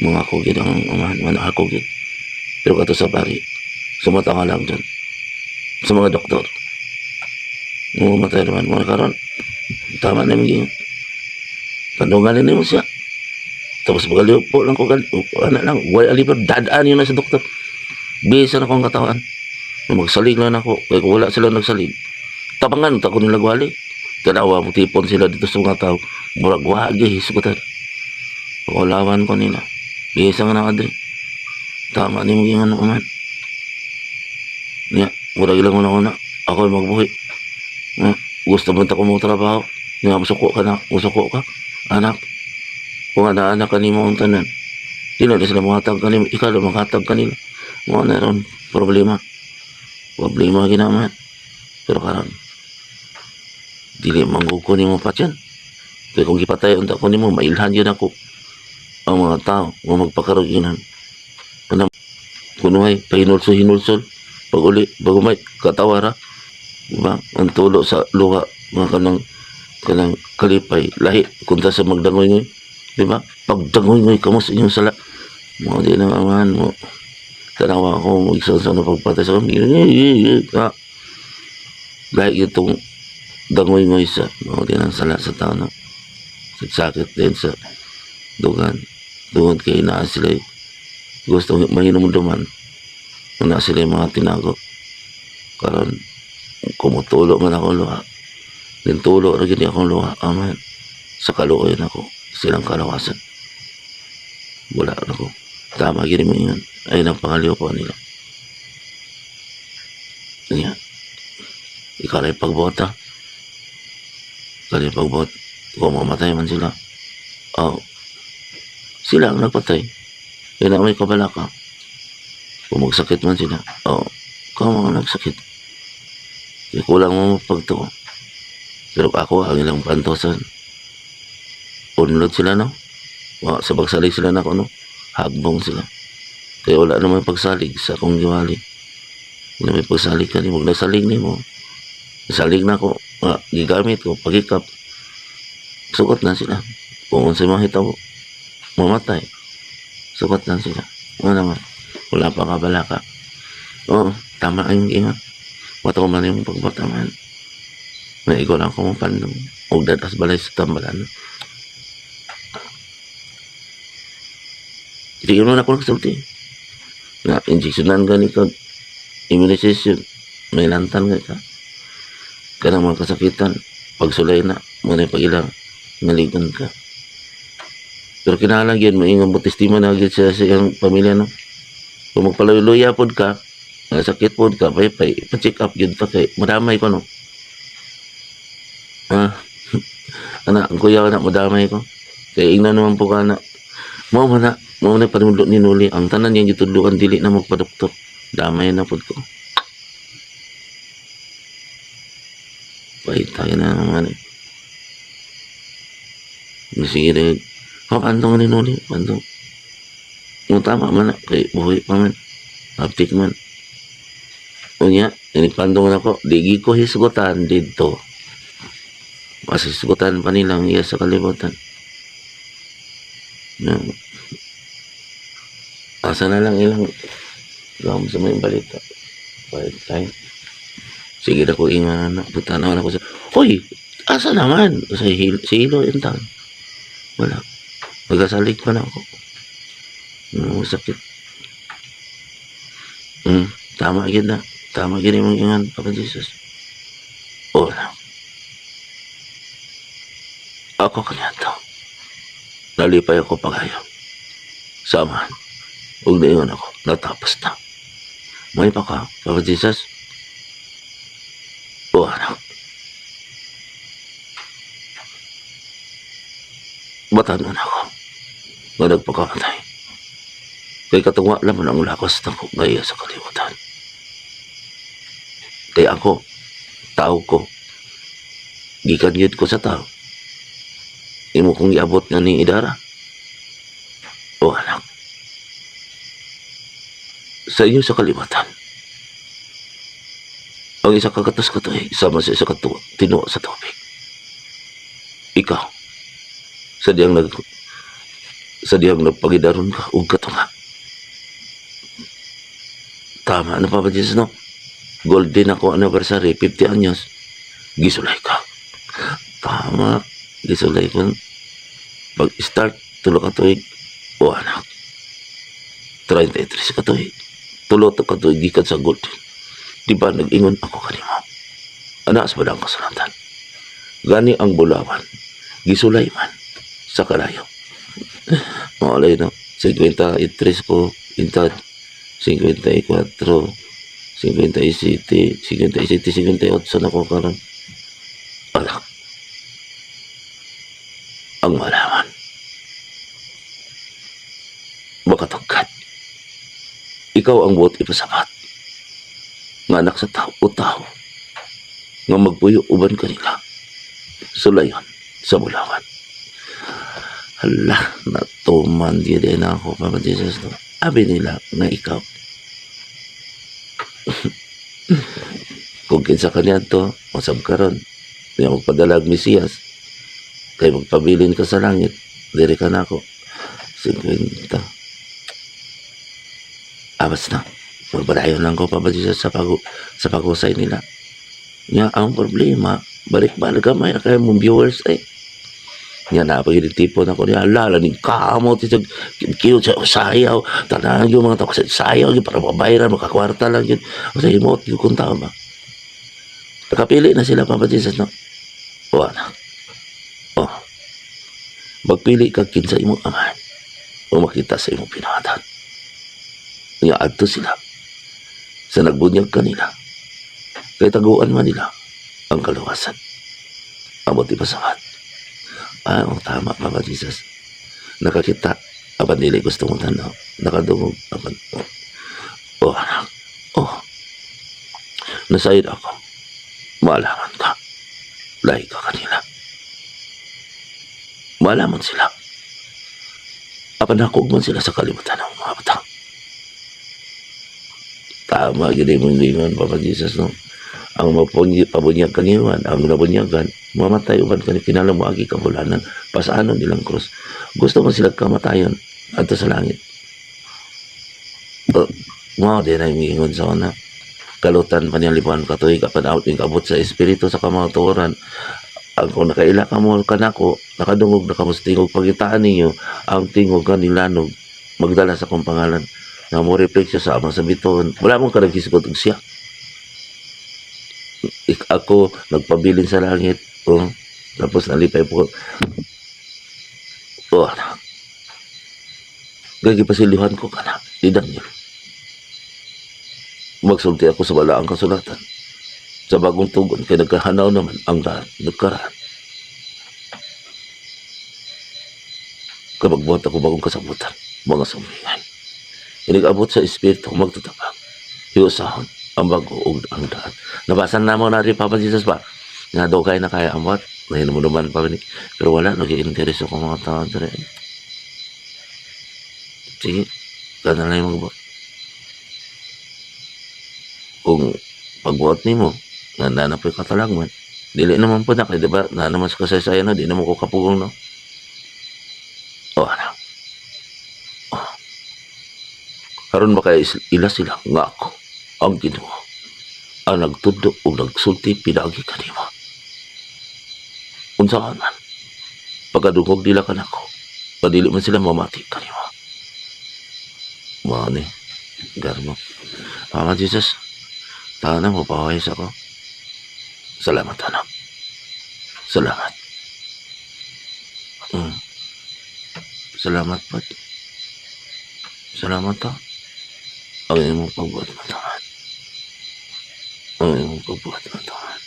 Mga kugid ang amahan, mga akugid. Pero kato sa pari, sumata ka lang dyan. Sa mga doktor. Mumatay naman mga karon. Tama na yung Pandungan mo siya. Tapos magaliw po lang ko gali, ano lang, wala alipad, dadaan yun na sa doktor. Bisa na akong katawan. Magsalig lang ako, kaya kung wala sila nagsalig. Tapangan, ta ko nila gwali. Tanawa mo, tipon sila dito sa mga tao. Murag wagi, hisgutan. Pagulawan ko nila. Bisa nga na kadri. Tama ni mo yung ano man. Niya, murag ilang una-una. Ako ay magbuhi. Ha? Gusto mo ta ko mo trabaho. Nga, musuko ka na. Musuko ka. Anak. Kung ana-anak ka nimo ang tanan. Di na sila makatag kanimo. Ikaw na makatag kanila. Mga na ron. Problema. Problema ginaman. Pero karon dili mangguko nimo patyan. Kaya kung gipatay unta ko nimo, mailhan yun ako. Ang mga tao nga magpakaruginan. Kanang kunuhay, pahinulsol hinulsol. Pag uli, bagumay, katawara. Diba? Ang tulo sa luha, mga kanang kanang kalipay, lahi, kunta sa magdangoy-ngoy. Diba? Pagdangoy-ngoy kamo sa inyong sala. Mga di na amahan mo. Tanawa ako, mag sa na pagpatay sa kami. Lahi itong dangoy-ngoy sa mga di nang sala sa tao, no? Sakit din sa dugan. Dugan kay naa sila gusto mahinumduman na sila mga tinago. Karon kumutulo man ako luha. Nintulo ra gid akong luha, Aman. Sa kaluoy nako, silang kalawasan. Wala na ko. Tama gid mo ingon. Ay nang pangaliw ko nila. Niya. Ikaw lang pagbota. Ikaw lang pagbuot. Kung mamatay man sila. Oh, sila ang nagpatay. Kaya na may kabalaka. Kung magsakit man sila. Oh, ikaw mga nagsakit. Kaya kulang mo pagtuo. Pero ako, ang ilang pantosan. Unlod sila, no? Wa, sa pagsalig sila nako, no? Hagbong sila. Kaya wala naman pagsalig sa akong giwali. Wala may pagsalig ka nimo. Nasalig nimo. Nasalig na ako. Nga, gigamit ko. Pagikap. Sugot na sila. Kung unsay mahitabo, mamatay. Sugot na sila. Wala naman. Wala pa kabalaka. Oo, tama ang ingat. Wato man yung pagbataman. May ikaw lang ko mapandong. Og dadas balay sa tambalan. Hindi ko na ako nagsulti. Na injeksyonan gani ka immunization. May lantan ka ka. Kanang mga kasakitan. Pagsulay na. Muna yung pag-ilang. Naligon ka. Pero kinahanglan gyud maingon mo testima na gyud sa iyang pamilya, no. Kung magpaluya pod ka, nga sakit pod ka, pay pay pa-check up gyud ta kay madamay ko, no. Ah, ana, ang kuya na madamay ko. Kay ingnan naman po ka na. Mao man na panudlo ni Noli. Ang tanan niyang gitudloan dili na magpadoktor. Damay na pod ko. Pahit tayo na naman eh. Sige rin. Kapantong ni Noli, pantong. Mo tama man na, kay buhi pa man. Aptik man. Unya, inipandong na ko, di ko hisgutan dito. Mas hisgutan pa nilang iya sa kalibutan. No. Asa na lang ilang gawin sa may balita. Balik tayo. Sige na ko ingan na. Putanaw na ko sa, "Hoy! Asa naman?" Sa hilo, sa hilo yung taon. Wala. Magasalig pa na ako. No, sakit. Tama gid na. Tama gid imong ingan, Papa Jesus. Wala. Ako kanya to. Nalipay ako pagayo. Samahan. Ug niingon ako, natapos na. May pa ka, Papa Jesus? O anak. Batanon ako. Nga nagpakamatay. Kay katungwa laman ang lakas nako gaya sa kaliwatan. Kay ako, tao ko. Gikan gyud ko sa tao. Imo kong giabot nga ni idara. O anak. Sa inyo sa kaliwatan. Ang isa ka gatos ka tuig, sama sa isa ka tinuo sa tubig. Ikaw, sa diyang nagpagidaron ka ug katunga. Tama na, Papa Jesus, no? Golden ako anniversary, 50 anyos. Gisulay ka. Tama. Gisulay ko. Pag-start, 3 ka tuig. O anak. 33 ka tuig. 3 ka tuig gikan sa golden. Di ba nag-ingon ako kanimo? Ana sa Balaang Kasulatan. Gani ang bulawan. Gisulay man sa kalayo. Maulay, no? 53 ko, intad 54, 57, 57, 58 na ko karon. Anak, ang malaman. Makatagkat. Ikaw ang buot ipasabat. Nga anak sa tao o tao. Nga magpuyo uban kanila. Sulayon sa bulawan. Hala, natuman di din ako, Papa Jesus. No? Abi nila nga ikaw. Kung kinsa kaniya to, masab karon. Di ako magpadala og Mesiyas. Kay magpabilin ka sa langit. Diri ka na ako. 50. Abas na. Magpadayon lang ko, Papa Jesus, sa pag-usay nila. Nga, ang problema, balik-balik gamay na kayo mong viewers eh. Nga na, pag tipo na ko niya, lala ni kamot, ito, kiyo sa sayaw, tanan yung mga tao sa sayaw, yun, para mabayaran, makakwarta lang yun. O sa imot, yung kung tama. Nakapili na sila, Papa Jesus, no? O anak. Oh. Magpili ka kinsa imong amahan o makita sa imong pinahatan. Nga adto sila sa nagbunyag kanila kay taguan man nila ang kaluwasan. Amot ipasabat. Ah, oh, tama, Papa Jesus. Nakakita, apan dili gusto mong tanaw. Nakadungog, apan, oh, oh anak, oh, nasayod ako. Maalaman ka. Lahi ka kanila. Maalaman sila. Apan nakog man sila sa kalibutan ng mga bata. Tama, gini mong lingon, Papa Jesus, no? Ang mapunyag kaniwan, ang nabunyagan, mamatay uban kani kinahanglan moagi kabulanan, pasanon nilang krus. Gusto man sila kamatayon adto sa langit. Mao din ay miingon sa una. Kalutan pa niya 5,000 ka tuig apan out ning abot sa espiritu sa kamatuoran. Ang kung nakaila ka mo kanako, nakadungog na kamo sa tingog, pangitaan ninyo ang tingog kanilanog magdala sa akong pangalan na mo reflect siya sa amang sa bituon. Wala mong kanaghisgot og siya. Ako nagpabilin sa langit. Oh, tapos nalipay po. Oh, anak. Gagi pasilihan ko kana ni Daniel. Magsulti ako sa balaang kasulatan. Sa bagong tugon kay nagkahanaw naman ang daan, nagkaraan. Kapag ako bagong kasabutan, mga sumingan. Inigabot sa espiritu magtatabang. Hiusahon ang bago ug ang daan. Nabasa na mo na rin, Papa Jesus ba? Nga daw kaya na kaya ang wat. Ngayon mo naman pa ni. Pero wala, nag-i-interest ako mga tao dere. Sige, gana lang yung magbuhat. Kung pagbuhat nimo, nga na po'y katalagman, dili naman po na, kay diba, na naman sa kasaysayan na, di naman ko kapugong, no? O, ano? Oh. Karon ba kaya ila sila nga ako, ang Ginoo, ang nagtudlo o nagsulti pinaagi kanimo. Unsa man, pagkadungog nila kanako, padili man sila mamati kanimo. Mao ni, garmo. Papa Jesus, tahan na mo, pawayas ako. Salamat, anak. Salamat. Salamat, Pat. Salamat, ha. Ang imong pagbuhat matahan. Ang imong pagbuhat matahan.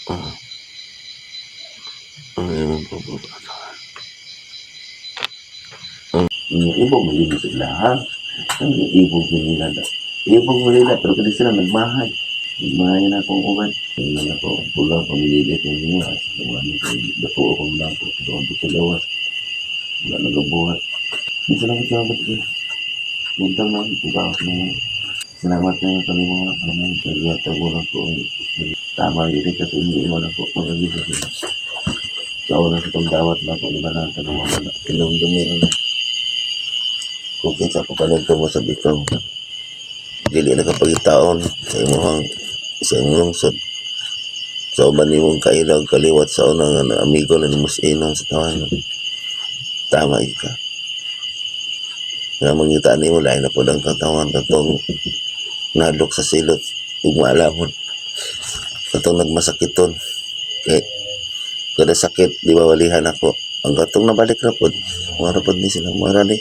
Oh. Ang imong pagbuhat matahan. Ang ibog mo yun sila, ha? Ang ibog nila. Ibog mo nila, pero kasi sila nagmahay. Nagmahay na akong uban. Tingnan ako, pula, pamililit ng mga. Dato akong lako. Doon sa lawas. Wala nagabuhat. Salamat, salamat. Bintang na, ikaw na. Salamat na yung kami mga kami. Nagyatag mo lang po. Tama yun kasi hindi mo lang po. Magagisa sila. Sa una sa pagdawat na ako, di ba na tanong mo na. Kinumdumi na. Kung kinsa ko panagto mo sa bitaw. Dili na kapagitaon sa imong lungsod. Sa uban nimong kailag kaliwat sa una nga amigo na nimo sa inong sa tawanan. Tama ka. Nga mangita nimo lain na pud ang katawan katong nadlok sa silot ug maalamon. Katong nagmasakiton. Kay kada sakit di ba walihan ako. Ang katong nabalik ra pod, mura pod ni sila, mura ni.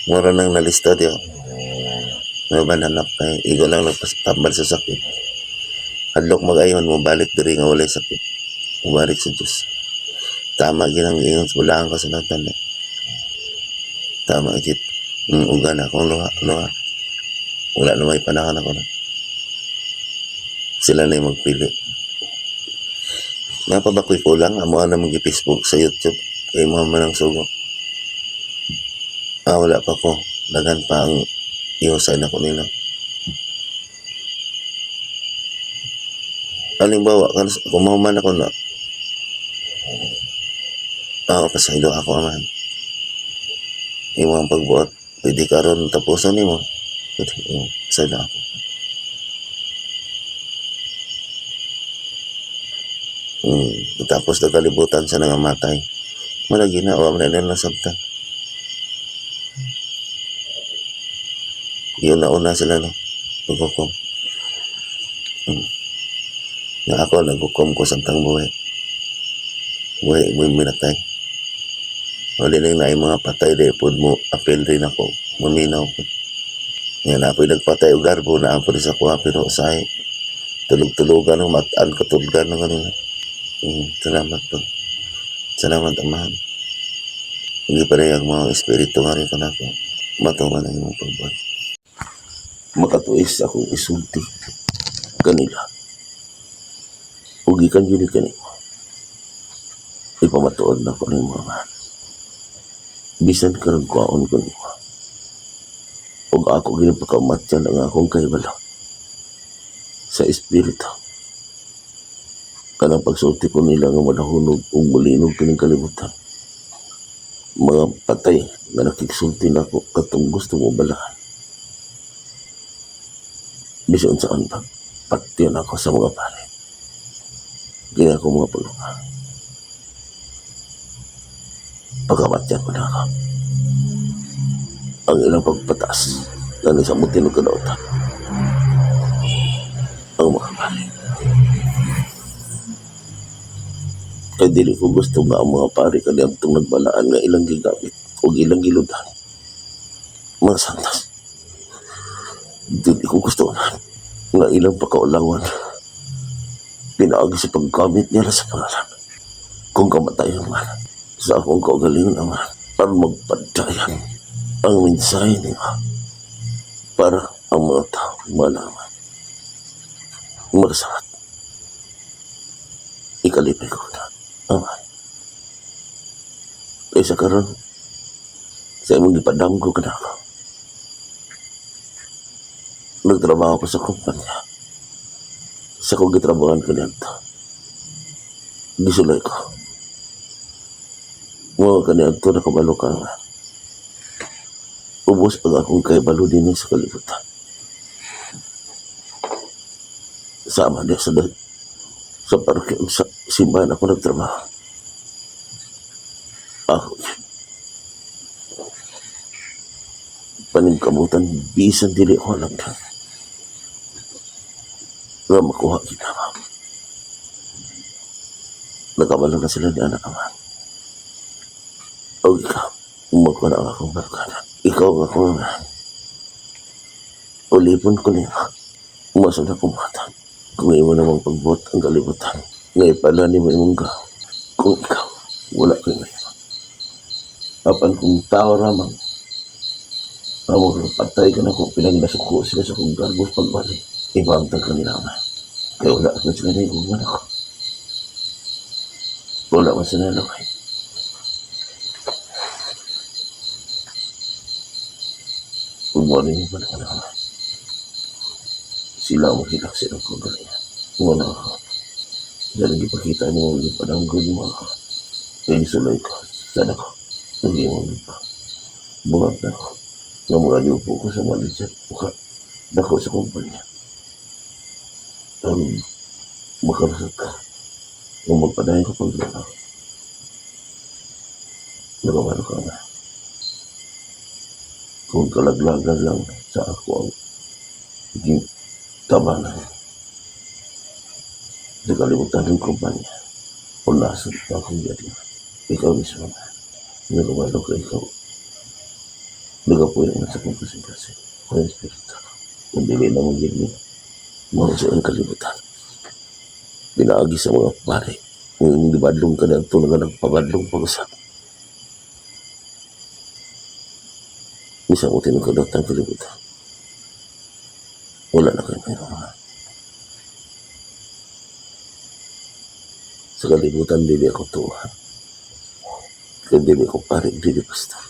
Mura nang nalista diyo. May bananap kay igo lang nagpatambal sa sakit. Hadlok mag-ayon mo balik diri nga walay sakit. Mubalik sa Dios. Tama ginang giingon sa bulaang kasulatan eh. Tama gid. Uga na akong luha, luha. Wala na may panahon ako na. Sila na yung magpili. Napa ba ko'y kulang? Amo na mag-Facebook sa YouTube. Kay mo man ang sugo. Ah, wala pa ko. Daghan pa ang ihusay na ko nila. Halimbawa, kung mahuman ako na, pasaylo ako aman. Imo ang pagbuot. Pwede karon tapusan nimo. Pwede, pasaylo ako. Tapos nagkalibutan sa nangamatay. Malagi na, wa man na nasabtan. Yun na una sila, no? Pagkukom. Nga ako, naghukom ko samtang buhi. Buhi mo'y minatay. Wala lang na mga patay di pod mo apil rin ako. Maminaw po. Nga na ako'y nagpatay og garbo na ang sa kuha pero usahay. Tulog-tulugan o mataan katulgan ng kanila. Salamat po. Salamat, Amahan. Hindi pa rin ang mga espiritu nga rin kanako. Matuman ang imong pagbuhat. Makatuis akong isulti kanila. Ug gikan jud ni kanimo. Ipamatuod na ko nimo, Amahan. Bisan karon kuhaon ko nimo. Ug ako ginapakamatyan ang akong kahibalo sa espiritu. Kanang pagsulti ko nila nga madahunog ug mulinog kining kalibutan. Mga patay nga nakigsulti nako katong gusto mo balahan. Bisan unsaon pa, patyon ako sa mga pare. Kini ako mga pagluha. Pagkamatyan ko na ako. Ang ilang pagpataas na sa mutin og kadautan. Ang mga pare. Kay dili ko gusto nga ang mga pare kaniadtong nagbalaan nga ilang gigamit o ilang giludan. Mga santos. Dili ko gusto na nga ilang pakaulawan pinaagi sa paggamit nila sa pangalan. Kung kamatayon man sa akong kaugalingon naman para magpadayan ang mensahe nila para ang mga tao malaman. Magsalat. Ikalipay ko na. Aman. Kaysa karon sa imong gipadamgo ka na ako. Nagtrabaho ko sa kumpanya. Sa kong gitrabahan ko niyanto. Gisulay ko. Mga kaniadto na kabalo ka nga. Ubos ang akong kahibalo dinhi sa kalibutan. Sama niya sa parokya ug sa simbahan ako nagtrabaho. Ako paningkamutan bisan dili ko alam na nga makuha kita ma'am. Nakabalo na sila ni anak ama. O ikaw, makuha na ang akong barkada. Ikaw ang akong ama. Ulipon ko niya. Umasa na kumata. Kung imo namang pagbuot ang kalibutan, ngay pala ni mo imong gaw. Kung ikaw, wala kay ngayon. Apan kung tao ramang, amo patay ka na kung pinagnasuko sila sa kong garbos pagbali. Ibantag ka nila ama. Kaya wala man sila na ako. Wala man sila nalakay. Kung wala yung panahon ako. Sila ang maghilak sa ilang kagalingan. Wala ako. Dahil hindi pakita mo, hindi pa danggol mo ako. Kaya sulay ko. Sana ko. Hindi mo pa. Buhat na ako. Nga mga liupo ko sa manager. Mukha. Dako sa kumpanya. Ang makarasat ka. Kung magpadayon ka pagtrabaho. Nagawano ka nga. Kung kalaglagan lang sa ako ang tabangan sa kalibutan ng kumpanya o nasod pa akong yari. Ikaw mismo na. Nagawalo ka ikaw. Nagapuyo na sa kong kasing-kasing. Kung espiritu. Kung dili na mong gini, mga sa ang kalibutan. Pinaagi sa mga pare. Kung imong gibadlong ka na ito, nga nagpabadlong pag-usap. Bisa mo tinukadot ang kalibutan. Wala na kayo mayroon. Sa kalibutan, dili ako tuwa. Kaya dili ako pare, dili pastor.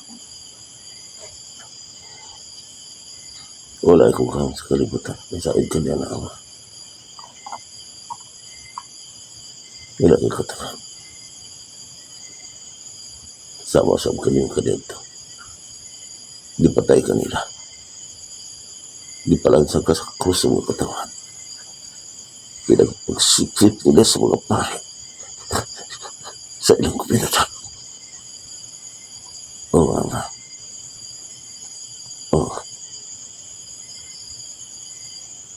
Wala akong kahon sa kalibutan. May said ka niya na ama. Wala akong katangan. Sama sa kaniyong kadento. Di patay kanila. Di palansang ka sa krus sa mga katawan. Pinagpagsikip nila sa mga pare. Sa ilang kupinatan. Oo, ama. Oo.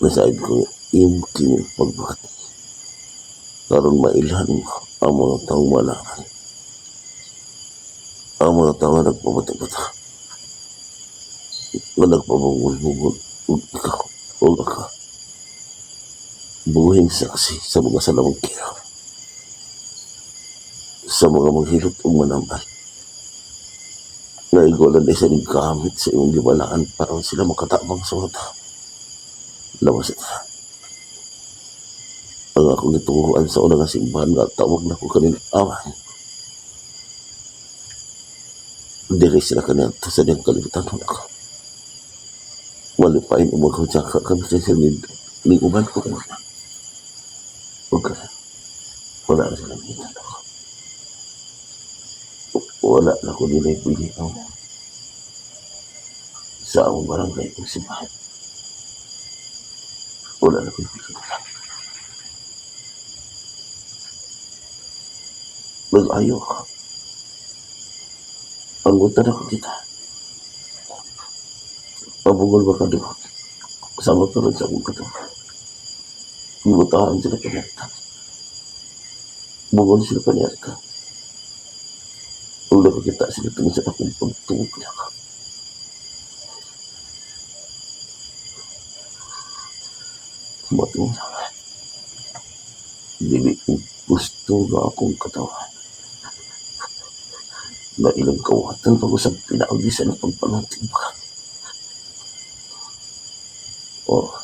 Nasaid ko iyong kining pagbuhat. Karon mailhan ang mga taong malaran. Ang mga tao nga nagpabata-bata. Nga nagpabungol-bungol. Ug ikaw, ug ako. Buhing saksi sa mga salamangkiro. Sa mga manghilot ug manambal. Nga ikaw lang isa ning gamit sa imong gibalaan para sila makatabang sa mga tao. Lawas ito. Ang akong gituohan sa una nga simbahan nga tawag nako kanila awan. Diri sila kaniadto sa diyang kalibutan ako. Malipayin o maghudyaka kami sa ning uban ko kanila. Ug karon, wala na sila makita nako. Wala na ko nila ipili ang sa among barangay ug simbahan. Wala na ko ipili nila. Nag-ayo ako. Ang unta na ko kita. Pabungol ba ka duha? Kasama ka rin sa akong katawan. Gibutahan sila kaniadto. Bungol sila kaniadto. Ug nakakita sila tungod sa akong pagtuo kanako. Matuod naman. Dili ko gusto nga akong katawan. Na ilang kawatan pag-usap pinaagi sa ilang pagpangantig ba? Oh.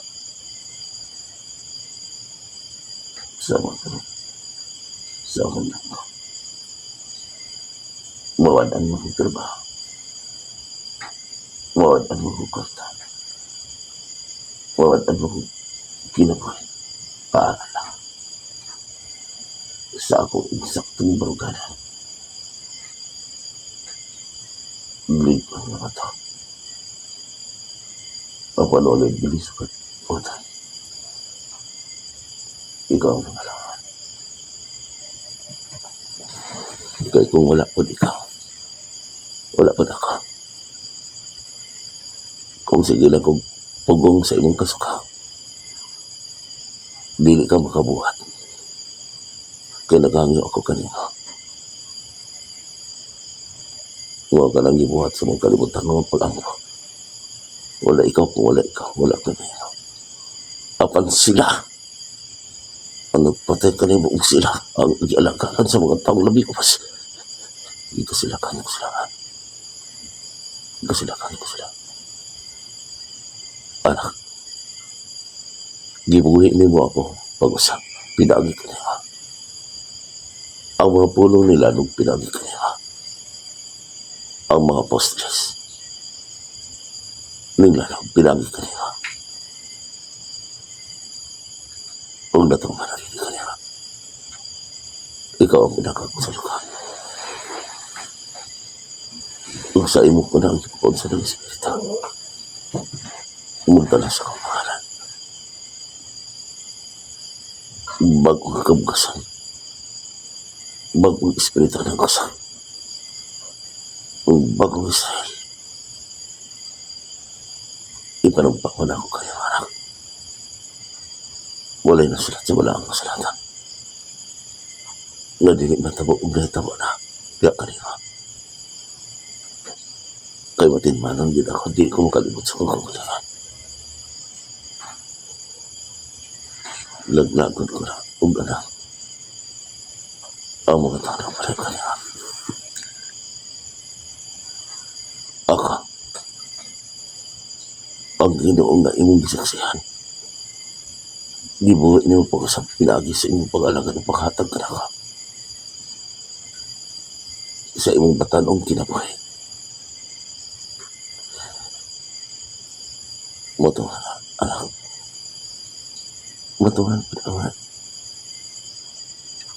Sama ka rin. Sa akong nako. Mawad-an mo kong trabaho. Mawad-an mo kong kwarta. Mawad-an mo kong kinabuhi. Para lang sa akong eksaktong baruganan. Ligo na ba ito? Ang panolid bilis ko. Puta. Ikaw ang nangalaman. Kaya kung wala po ikaw, wala po ako. Kung sige lang kong pugong sa imong kasuka, dili ka makabuhat. Kaya naghangyo ako kanina. Huwag ka lang gibuhat sa mga kalibutan ng pag-ampo. Wala ikaw kung wala ikaw, wala ka na. Apan sila, ang nagpatay ka nimo og sila, ang gialagaran sa mga taong labi ko pas. Ika sila kanyo sila. Ika sila kanyo sila. Anak, gibuhi nimo ako pag-usap, pinaagi ka nila. Ang mga pulong nila nung pinaagi ka nila. Ang mga apostoles, nila nung pinaagi ka nila. Huwag na itong manarili ka nila. Ikaw ang pinakakasalukan. Ug sa imo ko na ang ipakon sa ng Espiritu. Magdala sa akong pangalan. Bagong kakabugasan. Bagong Espiritu ng kasal. Ug bagong Israel. Ipanumpa ko na ako kayo, anak. Walay na sulat sa wala ang kasalatan. Nga dili matabo ug nahitabo na. Kaya kanina. Kay matinmanan din ako, di ko makalimot sa kong kaugalingon. Laglagon ko na, ug anak. Ang mga tao na pareho kanina. Ako, ang Ginoo nga imong gisaksihan. Gibuhi nimo pag-usab pinaagi sa imong pag-alagad ug paghatag kanako. Sa imong batan-ong kinabuhi. Motuhan, anak. Matuhan, anak.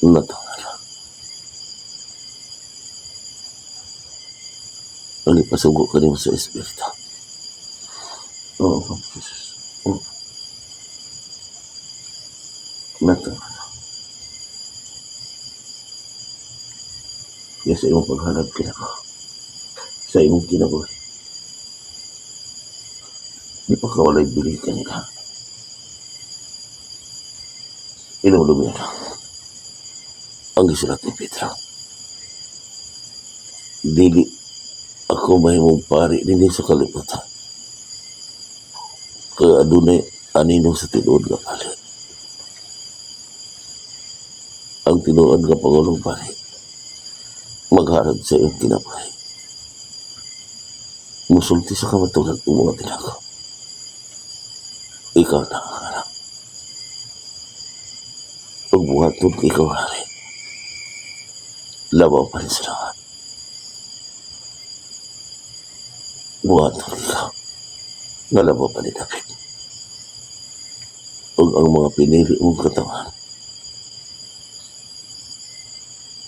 Matuhan. Ang ipasugo ka nimo sa Espiritu. Oo, Jesus. Oo. Matuhan. Kaya sa imong paghalad kanako, sa imong kinabuhi, di pa ka walay bili kanila. Inulog niya lang. Ang gisulat ni Pedro. Dili ako mahimong pari dinhi sa kalibutan. Kaya adunay anino sa tinuod nga pari. Ang tinuod nga pangulong pari magharag sa iyong kinabuhi. Musulti sa kamatuoran ng mga tinakaw. Ikaw na ang anak. Pagbuhaton ikaw hari. Labaw pa rin sa lahat. Buhaton ikaw. Nga labaw pa ni David. Ug ang mga pinili mong katawan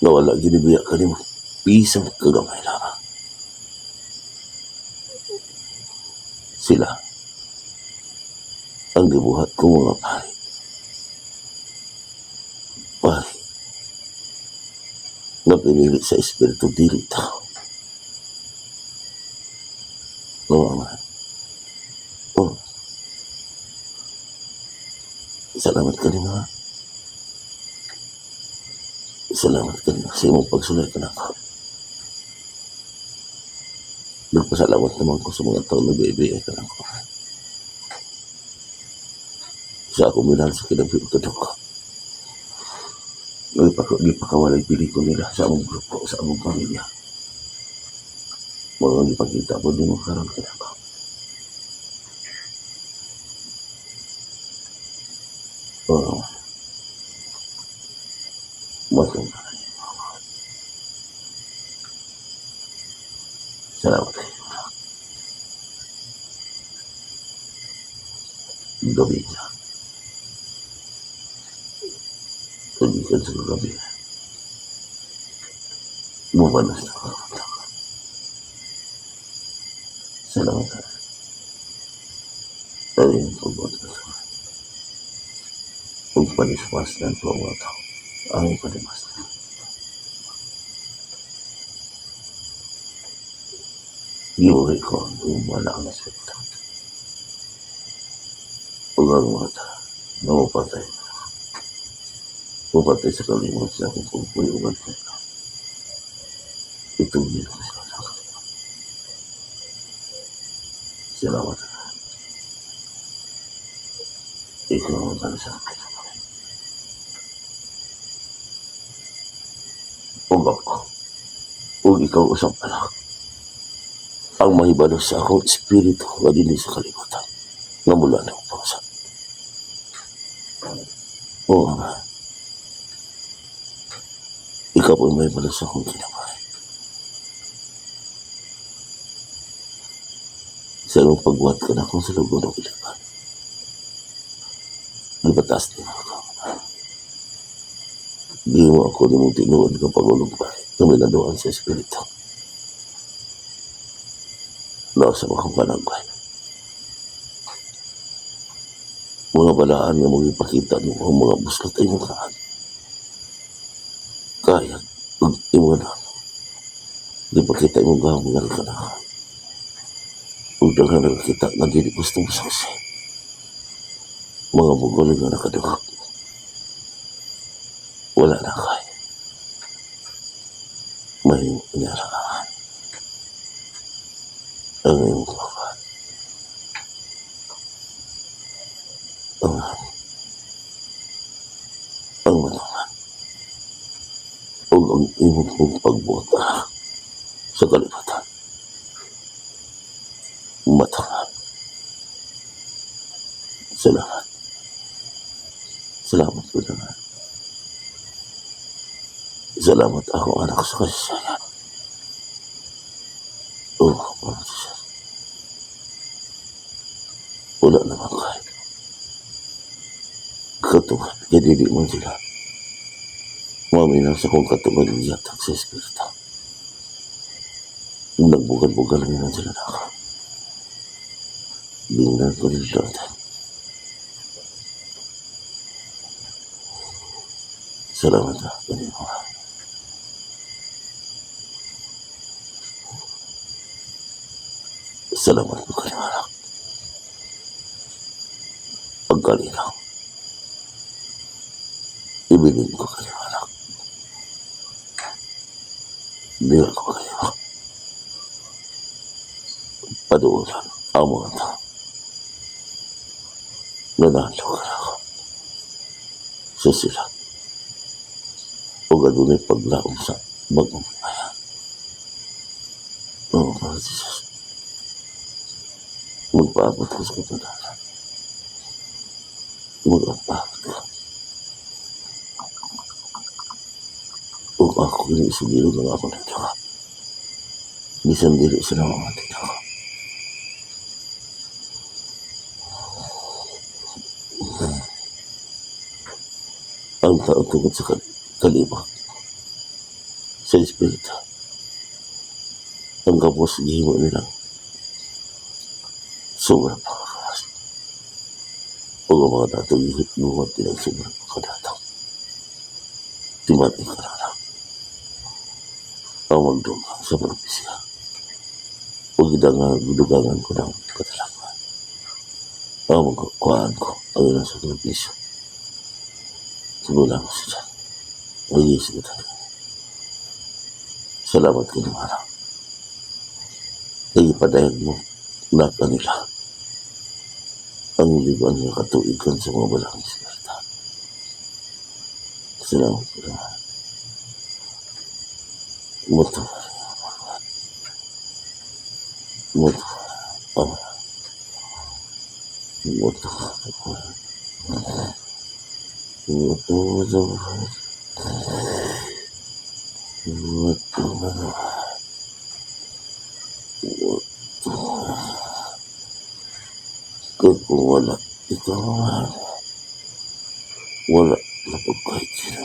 na wala ginibiya ka nimo bisang kagamay lamang. Sila ang gibuhat ko mga pari. Pari nga pinili sa espiritu, dili tao. Oo nga. Oh. Salamat kanimo, ha. Salamat kanimo sa imong pagsulay kanako. Nagpasalamat naman ko sa mga tao na nag-ibigay kanako. Sa akong minahal sa kinabuhi ug kadugo. Gipakawalay pili ko nila sa among grupo, sa among pamilya. Mga gipakita po din mo karon kanako. Oo. Matong. Salamat kayo. Gabi na. Pagikan sa gabi. Bumanas na ako. Salamat. Ay, pagbuhat ka sa Huwag panispas na po ang mga tao. Ang panimas na. Gibuhi ko ang wala ang aspekto. Huwag ang mga tao. Namupatay. Pupatay sa kalimot sa akong pagpuyo ng pera. Itugin ko sa anak. Salamat. Ikaw ang para sa akin. Ug ako. Ug ikaw usap anak. Ang mahibalo sa akong espiritu nga dinhi sa kalibutan. Nga mula na akong. Oo nga. Ikaw po mahibalo sa akong kinabuhi. Sa imong pagbuhat ka na akong sa lugod ng kilipan. Gibataas din ako. Di mo ako ni mong tinuod ka pagulong pa. Na minaduan sa espiritu. Nasa akong panagway. Mga balaan nga mga ipakita mo ang mga buslot ay mukhaan. Kaya, ug imo na. Di pakita imong gahom nga ka na. Ug daghan nakakita nga dili gusto mo saksi. Mga bugol nga nakadungog. Wala na kay. Mahimo niya ang imong pagbuhat. Ang matuman. Ug ang imong pong pagbuhat sa kalibutan. Matuman. Salamat. Salamat po naman. Salamat ako anak sa kasaysayan. Oh, siya. Wala naman kahit. Katungad, kaya dili man sila. Maminaw sa kong katungad yatag sa espiritu. Nagbugal-bugal naman sila na ako. Dingnan ko rin natin. Salamat ha, kanino. Salamat mo kanino anak. Pagkalinaw. Ibilin ko kanino anak. Dili ko kayo. Paduulan ang mga tao. Nanalo ka na ako. Sa sila. O adunay paglaom sa bagong bayan. Oo, mga Jesus. Magpaabot ko sa katadalan. Magpaabot ko. O ako kini ng ako na ka. Bisan dili sila mamatay ako. Ang tao tungod sa kalibak sa espiritu. Ang kapos gihimo nilang sobra pa kakawas. O ang mga datong gihitnuhat nilang sobra pa kadatong. Timati ka na lang. Ang magdugang sa propesya. O gidugangan ko ng katalakan. Ang magkukuhaan ko ang ilang sakripisyo. Simulan ko sila. Mag-iisip ko talaga. Salamat ko naman. Nagipadayon mo na kanila ang liban nga katuigan sa mga balang espiritu. Salamat ko naman. Muto. Muto. Oh. Muto. Muto. Muto. Muto. Muto. Kung wala ikaw, wala na po kahit sino.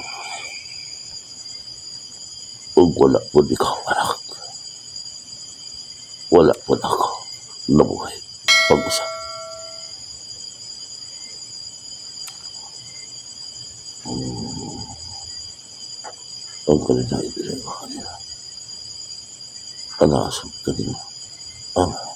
Kung wala po ikaw, anak, wala po ako nabuhay pag-usap. Ang kanila ibigay ko kanila. Anasap kanila. Amen.